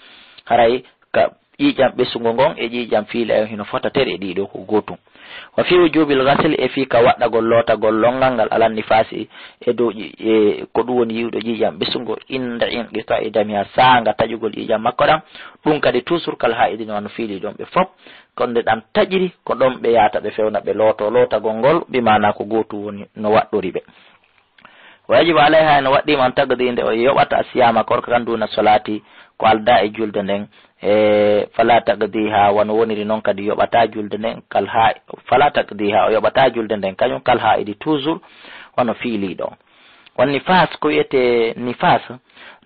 Haray ka ƴiiƴam ɓesungo ngon e ƴiiƴam fiila en hino fota tere ɗiɗo ko gootum. Wa fi wujubil ghasl e fii ka waɗɗagol lootagol lonngal ngal alan nifaasi e dow ƴi-, e ko ɗum woni yi'uɗo ƴiiƴam ɓesungo inda inqita'i damiha saanga taƴugol ƴiiƴam makko ɗam. Ɗum kadi toujours kal haa'idi no wano fiili ɗon ɓe fop. Ko nde ɗam taƴiri, ko ɗon ɓe yaata ɓe fewna ɓe looto lootagol ngol, bi maana ko gootum woni no waɗɗori ɓe. Wa yajibu alayha, ene waɗɗii mo an taqdi nde o yoɓata siyama korka kan duna solaati ko aldaa e julde nden. E fala taqdiha, wano woniri non kadi yoɓata julde nden, kal ha, fala taqdiha, o yoɓata julde nden kañum kal haa'idi toujours wano fiili ɗon. Wan nifas, ko wiyetee nifas,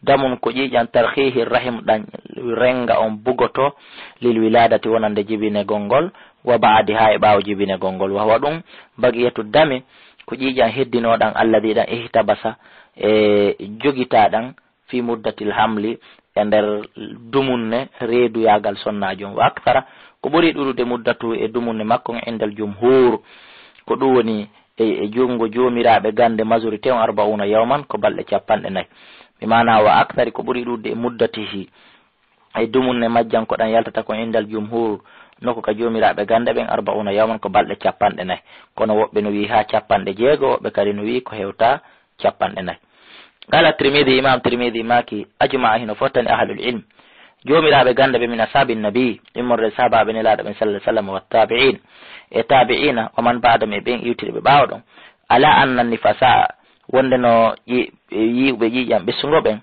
damun ko ƴiiƴam tarhihi rahim ɗan renga on bugoto lil wiladati wonande jibinegol ngol, wa ba'diha e ɓaawo jibinegol ngol, wa huwa ɗum baqiyatu dami ko ƴiiƴam heddinooɗam alladi ɗam ihtabasa e jogitaaɗam fi muddatil hamli e nder dumunne reeduyaagal sonnaajo on, wa akthara ko ɓuri ɗuuɗude muddatu e dumunne makko on indal jumhur ko ɗum woni e, e junngo joomiraaɓe gannde majorité on arba'una yawman ko balɗe capanɗe nayi. Bi maana wa akthari ko ɓuri ɗuuɗude e muddatihi e dumunne majjan ko ɗan yaltata ko indal jumhur nokku ka joomiraaɓe gannde ɓen arba'una yawman ko balɗe capanɗe nayi. Kono woɓɓe no wi'i haa capanɗe jeego, woɓɓe kadi no wi'i ko hewta capanɗe nayi. Qala Tirmidhi, Imam Tirmidhi maaki, ajma'a hino fottani ahlul ilm, joomiraaɓe gannde ɓe min ashaabi nabi, immorde sahabaaɓe nelaaɗo ɓen sallallahu alaihi wasallam wa tabi'in, e tabi'ina, wa man ba'dahum e ɓen iwtuɓe ɓe ɓaawo ɗon, ala anna nifasa, wonde no ƴi-, yi'uɓe ƴiiƴam ɓesungo ɓen,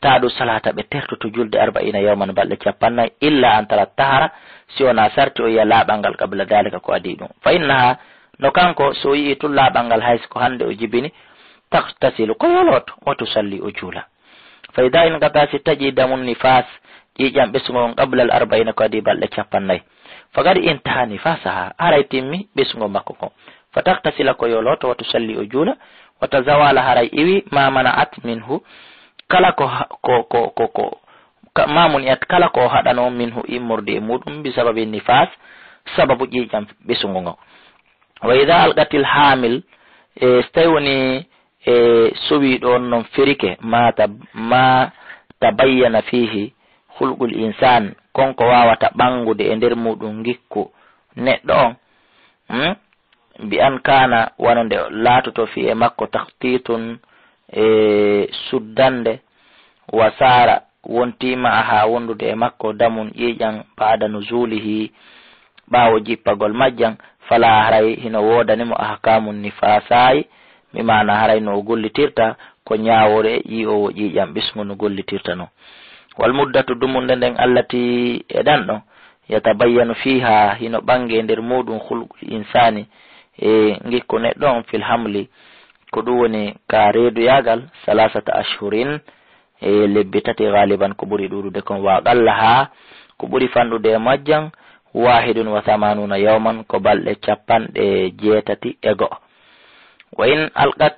taadu salata ɓe tertoto julde arba'ina yawman balɗe capannayi, illa an tara tahara, si wona sarti o yi'a laaɓal ngal qabla dalika ko adii ɗum. Fa innaha, no kanko so o yi'i tun laaɓal ngal hay si ko hande o jibini, taktasilu ko yoloto, wa tusalli o juula. Fa ida inqata si taƴi damun nifas, ƴiiƴam ɓesungo on qabla al arba'ina ko adii balɗe capannayi. Faqad intaha nifasaha, haray timmi ɓesungo makko ko. Fa taktasila ko yoloto, wa tusalli o juula, wa tazawala haray iwi ma mana'at minhu, kala ko ha-, ko, ko, ko, ko, ka-, ma muni'at kala ko haɗano minhu immorde e muɗum bi sababi nifas, sababu ƴiiƴam ɓesungo ngo. Wa ida alqatil hamil, e so tawi woni e sowiiɗo on non ferike, ma ta-, ma tabayyana fihi khulqul insan, kon ko wawata ɓangude e nder muɗum ngikku neɗɗo on, hmm? Bi an kana, wano nde laatoto fi e makko takhtitun e suddande, wa sara wonti ma'aha wondude e makko damun ƴiiƴam ba'da nuzulihi ɓaawo jippagol majjan, fala haray hino woodani mo ahkamun nifasayi, mi maana haray no o gollitirta ko ñaawoore yi'oowo ƴiiƴam ɓesngu no gollitirta non. Wal muddatu dumunde nden allati e ɗan ɗon, yatabayyanu fiha hino ɓange nder muɗum khulqul insani e ngikku neɗɗo on fil hamli, ko ɗum woni ka reeduyaagal salasata ashhurin, e lebbi tati galiban ko ɓuri ɗuuɗude kon, wa aqallaha ko ɓuri fanɗude e majjan wahidun wa thamanuna yawman ko balɗe capanɗe jeetati e go'o. Wa in alqat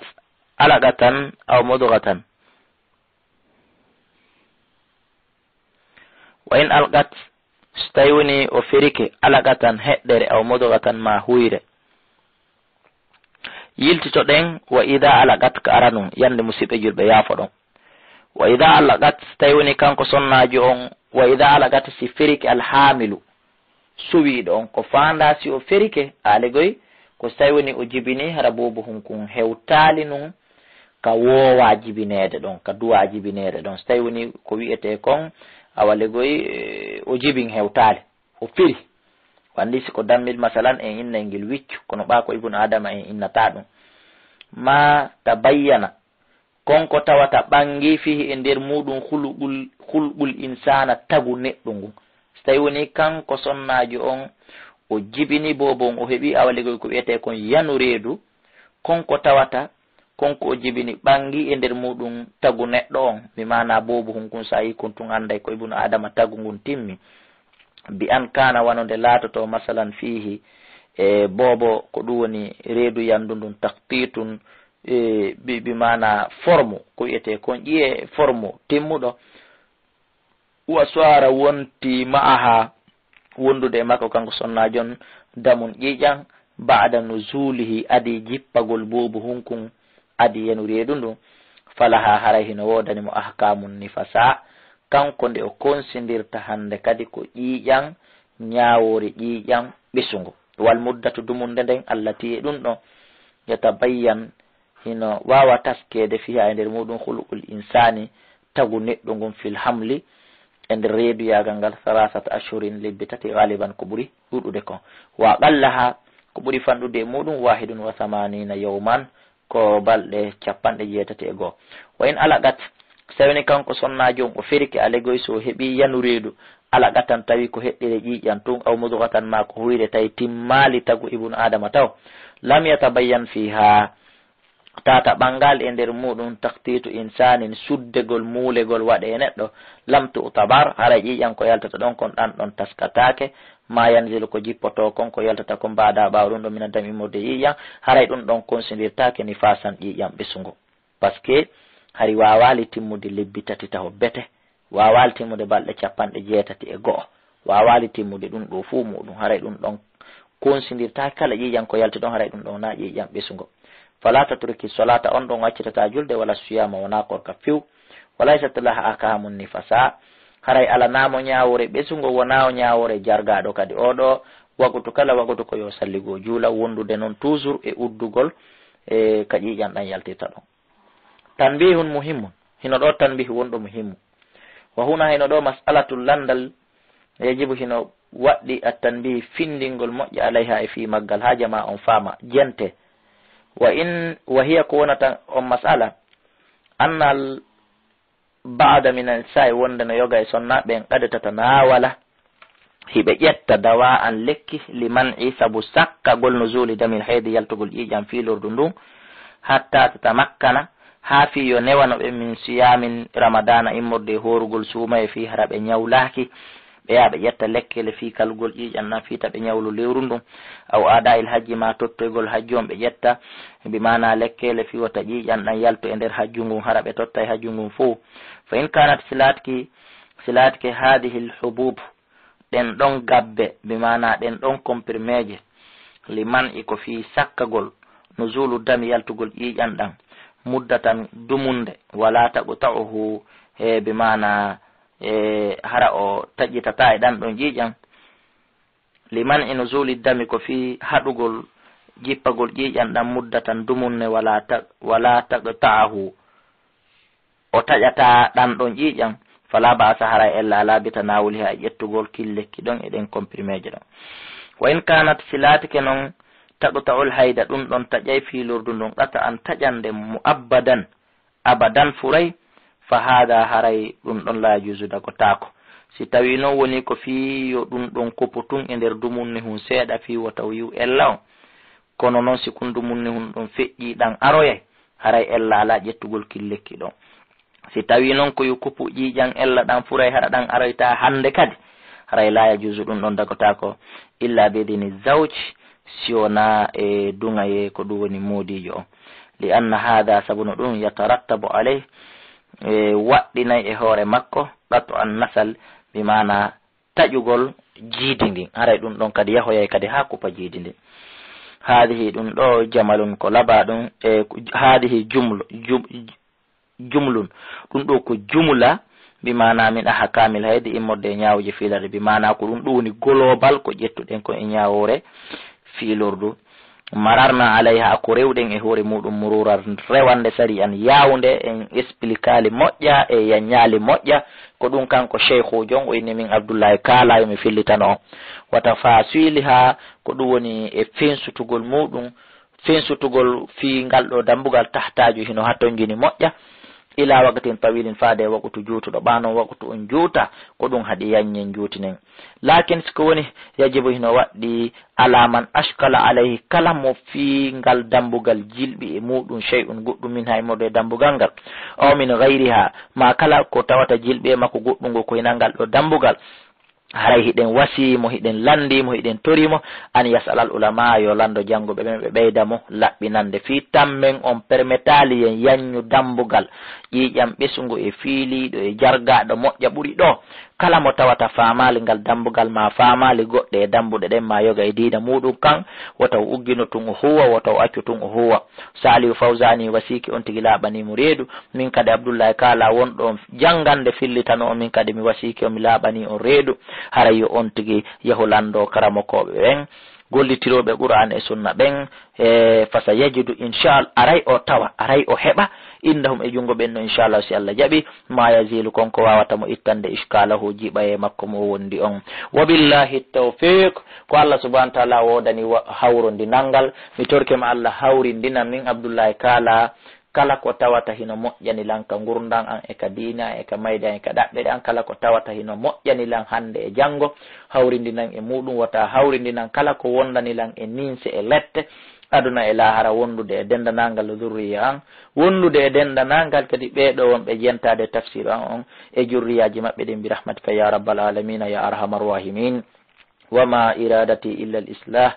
alaqatan aw mudghatan. Wa in alqat, so tawi woni o ferike, alaqatan heɗɗere aw mudghatan ma huyre. Yiltitoɗen, wa ida alaqat ka aranun, yande musiɓɓe julɓe yaafoɗon. Wa ida alaqat, so tawi woni kanko sonnaajo on, wa ida alaqat si ferike alhamilu, suwiiɗo on, ko faandaa si o ferike, aalegoy, ko so tawi woni o jibini, hara boobo hunkun hewtaali nun ka woowa jibineede ɗon, ka duwa jibineede ɗon. So tawi woni ko wi'etee kon, awa legoy, eh, o jibin hewtaali, o firi. Wandi si ko dammil masalan en innay ngil wiccu, kono ɓaa ko ibnu Adama en innata ɗum. Ma tabayyana, kon ko tawata ɓangi fihi e nder muɗum khuluqul, khulqul insana tagu neɗɗo ngun. So tawi woni kanko sonnaajo on, o jibini boobo on, o heɓi awa legoy ko wi'etee kon yanu reedu, kon ko tawata kon ko o jibini ɓangi e nder muɗum tagu neɗɗo on, mi maana boobo hunkun sa yi kon tun anday ko ibnu Adama tagu ngun timmi. Bi an kana wano nde laatoto masalan fihi, e boobo ko ɗum woni reedu yandu ndun taktitun, e bi, bi maana formu, ko wi'ete kon ƴiye formu timmuɗo. Wa swara wonti ma'aha wondude e makko kanko sonnaajo on damun ƴiiƴan ba'da nuzulihi adi jippagol boobo hunkun adi yenu reedu ndun. Falaha haray hino woodani mo ahkamun nifasa kanko nde o konsindirta hande kadi ko ƴiiƴan ñaawoore ƴiiƴan ɓesungo. Wal muddatu dumunde nden allati e ɗum ɗon yatabayyan hino waawa taskeede fiha e nder muɗum khuluqul insani tagu neɗɗo ngun fil hamli e nder reeduyaagal ngal salasata ashhurin lebbi tati galiban ko ɓuri ɗuɗude kon. Wa aqallaha ko ɓuri fanɗude e muɗum wahidun wa samanina yawman ko balɗe capanɗe jeetati e goo. Wa in alagat sawni kanko sonnaajo on o ferike alegoy so o heɓi yanu reedu alaga tan tawi ko heɗɗire ƴiiƴan tun aw mudugatan ma ko huyre tawi timmaali tagu ibnu adama taw lam yatabayyan fiha tata ɓangal e nder muɗum taktitu insanin suddegol muulegol waɗe e neɗɗo lam tu'tabar haray ƴiiƴan ko yaltata ɗon kon ɗan ɗon taskatake ma yanzilu ko jippoto kon ko yaltata kon mbaɗa ɓawo ɗum ɗon mina dam immorde ƴiiƴan haray ɗum ɗon konsindirtake nifasan ƴiiƴan ɓesungo. Parce que hari wawali timmude lebbi tati taho bete, wawali timmude balɗe capanɗe jeetati e go'o, wawali timmude ɗum ɗo fuu muɗum, haray ɗum ɗon konsindirtaake kala ƴiiƴan ko yalti ɗon, haray ɗum ɗon na ƴiiƴan ɓesungo. Fala tatruki solata, on ɗon accitata julde, wala siyama, wona korka few. Walaysat laha ahkamun nifasa, haray alanamo ñawore ɓesungo, wona o ñawore jargaɗo kadi. Oɗo wagutu kala wagutu ko yo salligo juula, wondude noon toujours e uddugol e ka ƴiiƴan ɗan yaltirta ɗon. Tanbihun muhimmun, hino ɗo tanbihu wonɗo muhimmu. Wa huna hino ɗo mas'alatul landal, yajibu hino waɗɗi at tanbihi findingol moƴƴa alayha e fii maggal ha jama on faama, jente. Wa in, wa hiya ko wonata on mas'ala, annal ba'da min an-nisa'i wonde no yoga e sonna ɓen qad tatanawala hiɓe ƴetta dawa'an lekki li man'i sabu sakkagol nuzuli damil haydi yaltugol ƴiiƴan fii lordu ndun hatta tatamakkana haa fii yo newano ɓe min siyamin ramadana immorde e hoorugol suumaye fii hara ɓe ñawlaaki ɓe yaha ɓe ƴetta lekkele fii kalugol ƴiiƴan ɗan fii ta ɓe ñawlu lewru ndun aw ada'il hajji ma tottoygol hajju on ɓe ƴetta bi maana lekkele fii wota ƴiiƴan ɗan yaltu e nder hajju ngun hara ɓe tottay hajju ngun fow fa in kanat silatki silatki hadihil hubub ɗen ɗon gabbe bi maana ɗen ɗon komprimeje li man'i ko fii sakkagol nuzulu dami yaltugol ƴiiƴan ɗan muddatan dumunde wala taqta'uhu he bi maana e hara o taƴitata e ɗan ɗon ƴiiƴan li man'i nuzuli dami ko fii haɗugol jippagol ƴiiƴan ɗan muddatan dumunne wala ta wala taqta'ahu o taƴata ɗan ɗon ƴiiƴan fala ba'asa haray ella ala bi tanawuliha e ƴettugol killekki ɗon e ɗen komprimeje ɗon wa in kanat si laatike non taqta'ul hayda ɗum ɗon taƴay fii lordu ndun qata'an taƴande mu'abbadan abadan furay fa hada haray ɗum ɗon la yajuzu dagotaako si tawi non woni ko fii yo ɗum ɗon kopo tun e nder dumunne hun seeɗa fii wota o yi'u ella on kono non si kun dumunne hun ɗon feƴƴi ɗan aroyay haray ella ala ƴettugol killekki ɗon si tawi non ko yo kopo ƴiiƴan ella ɗan furay hara ɗan aroyta hande kadi haray la yajuzu ɗum ɗon dagotaako illa bi idini zawj si wona e duŋaye ko ɗum woni moodiijo on li anna hada sabu no ɗum yatarattabu alayh e waɗɗinay e hoore makko qat'u an nasal bi maana taƴugol jiidi ndin haray ɗum ɗon kadi yahoyay kadi haa kupa jiidi ndin hadihi ɗum ɗo jamalun ko laba ɗum e hadihi jumlu jum, jumlun ɗum ɗo ko jumla bi maana min ahkamil haydi immorde e ñaawuji fiilade bi maana ko ɗum ɗo woni global ko ƴettuɗen ko e ñaawoore fiilordu mararna alayha ko rewɗen e hoore muɗum mururar rewande sari'an yaawunde en explikaali moƴƴa e yaññaali moƴƴa ko ɗum kanko sheykhujo on o inni min abdullahi kaala yo mi fillitano on wa tafasiliha ko ɗum woni e fensutugol muɗum fensutugol fii ngal ɗo dambugal tahtaju hino hatonjini moƴƴa ila waqtin tawilin, faade e waqutu juutuɗo. Ɓaa non waqutu on juuta, ko ɗum haɗi yaññen juutinen. Laakin si ko woni, yajibu hino waɗɗi ala man ashkala alayhi, kala mo fii ngal dambugal jilɓi e muuɗum shay'un goɗɗum min ha e mooɗo e dambugal ngal, aw min gayriha, ma kala ko tawata jilɓi e makko goɗɗum ngo ko hinal ngal ɗo dambugal, haray hiɗen wasii mo, hiɗen lanndii mo, hiɗen torii mo, an yas'alal ulama, yo lanndo jannguɓe ɓen, ɓe ɓeyda mo laɓɓinande. Fii tammen on permetaali yen yaññu dambugal ƴiiƴam ɓesungo e fiiliiɗo e jargaaɗo moƴƴa ɓuri ɗoo. Kala mo tawata faamaali ngal dambugal maa faamaali goɗɗe e dambuɗe ɗen maa yoga e diina muuɗum kan, wota o uggino tun o huuwa, wota o accu tun o huuwa. Saalihu Fawzaani wasiiki on tigi laaɓanii mo reedu. Min kadi Abdullahi Kaala wonɗo on janngande fillitano on, min kadi mi wasiike on, mi laaɓanii on reedu. Haray yo on tigi yahu lanndoo karamokooɓe ɓen, gollitirooɓe Qur'aan e Sunna ɓen, e fasa yajidu, inchallah, aray o tawa, aray o heɓa, indahum, e junngo ɓen no, inchallah, si Allah jaɓi, ma yazilu, kon ko waawata mo ittande ishkalahu, jiɓaye makko mo wondi on. Wa billahi tawfiq, ko Allah subhanahu wa taala woodani wa-, hawrondinal ngal. Mi torke ma Allah hawrindinan min Abdullahi Kaala, kala ko tawata hino moƴƴani lan ka ngurndan an e ka diina an e ka mayde an e ka ɗaɓɓere an, kala ko tawata hino moƴƴani lan hannde e janngo, hawrindinan e muuɗum, wota hawrindinan kala ko wondani lan e ninse e lette, aduna e laahara, wondude e denndanangal zurriya an, wondude e denndanangal kadi ɓee ɗoo wonɓe jentaade tafsir an on e jurriyaaji maɓɓe ɗin, bi rahmatika ya rabbal alamina ya arhamar rahimin. Wa ma iradati illa al islah.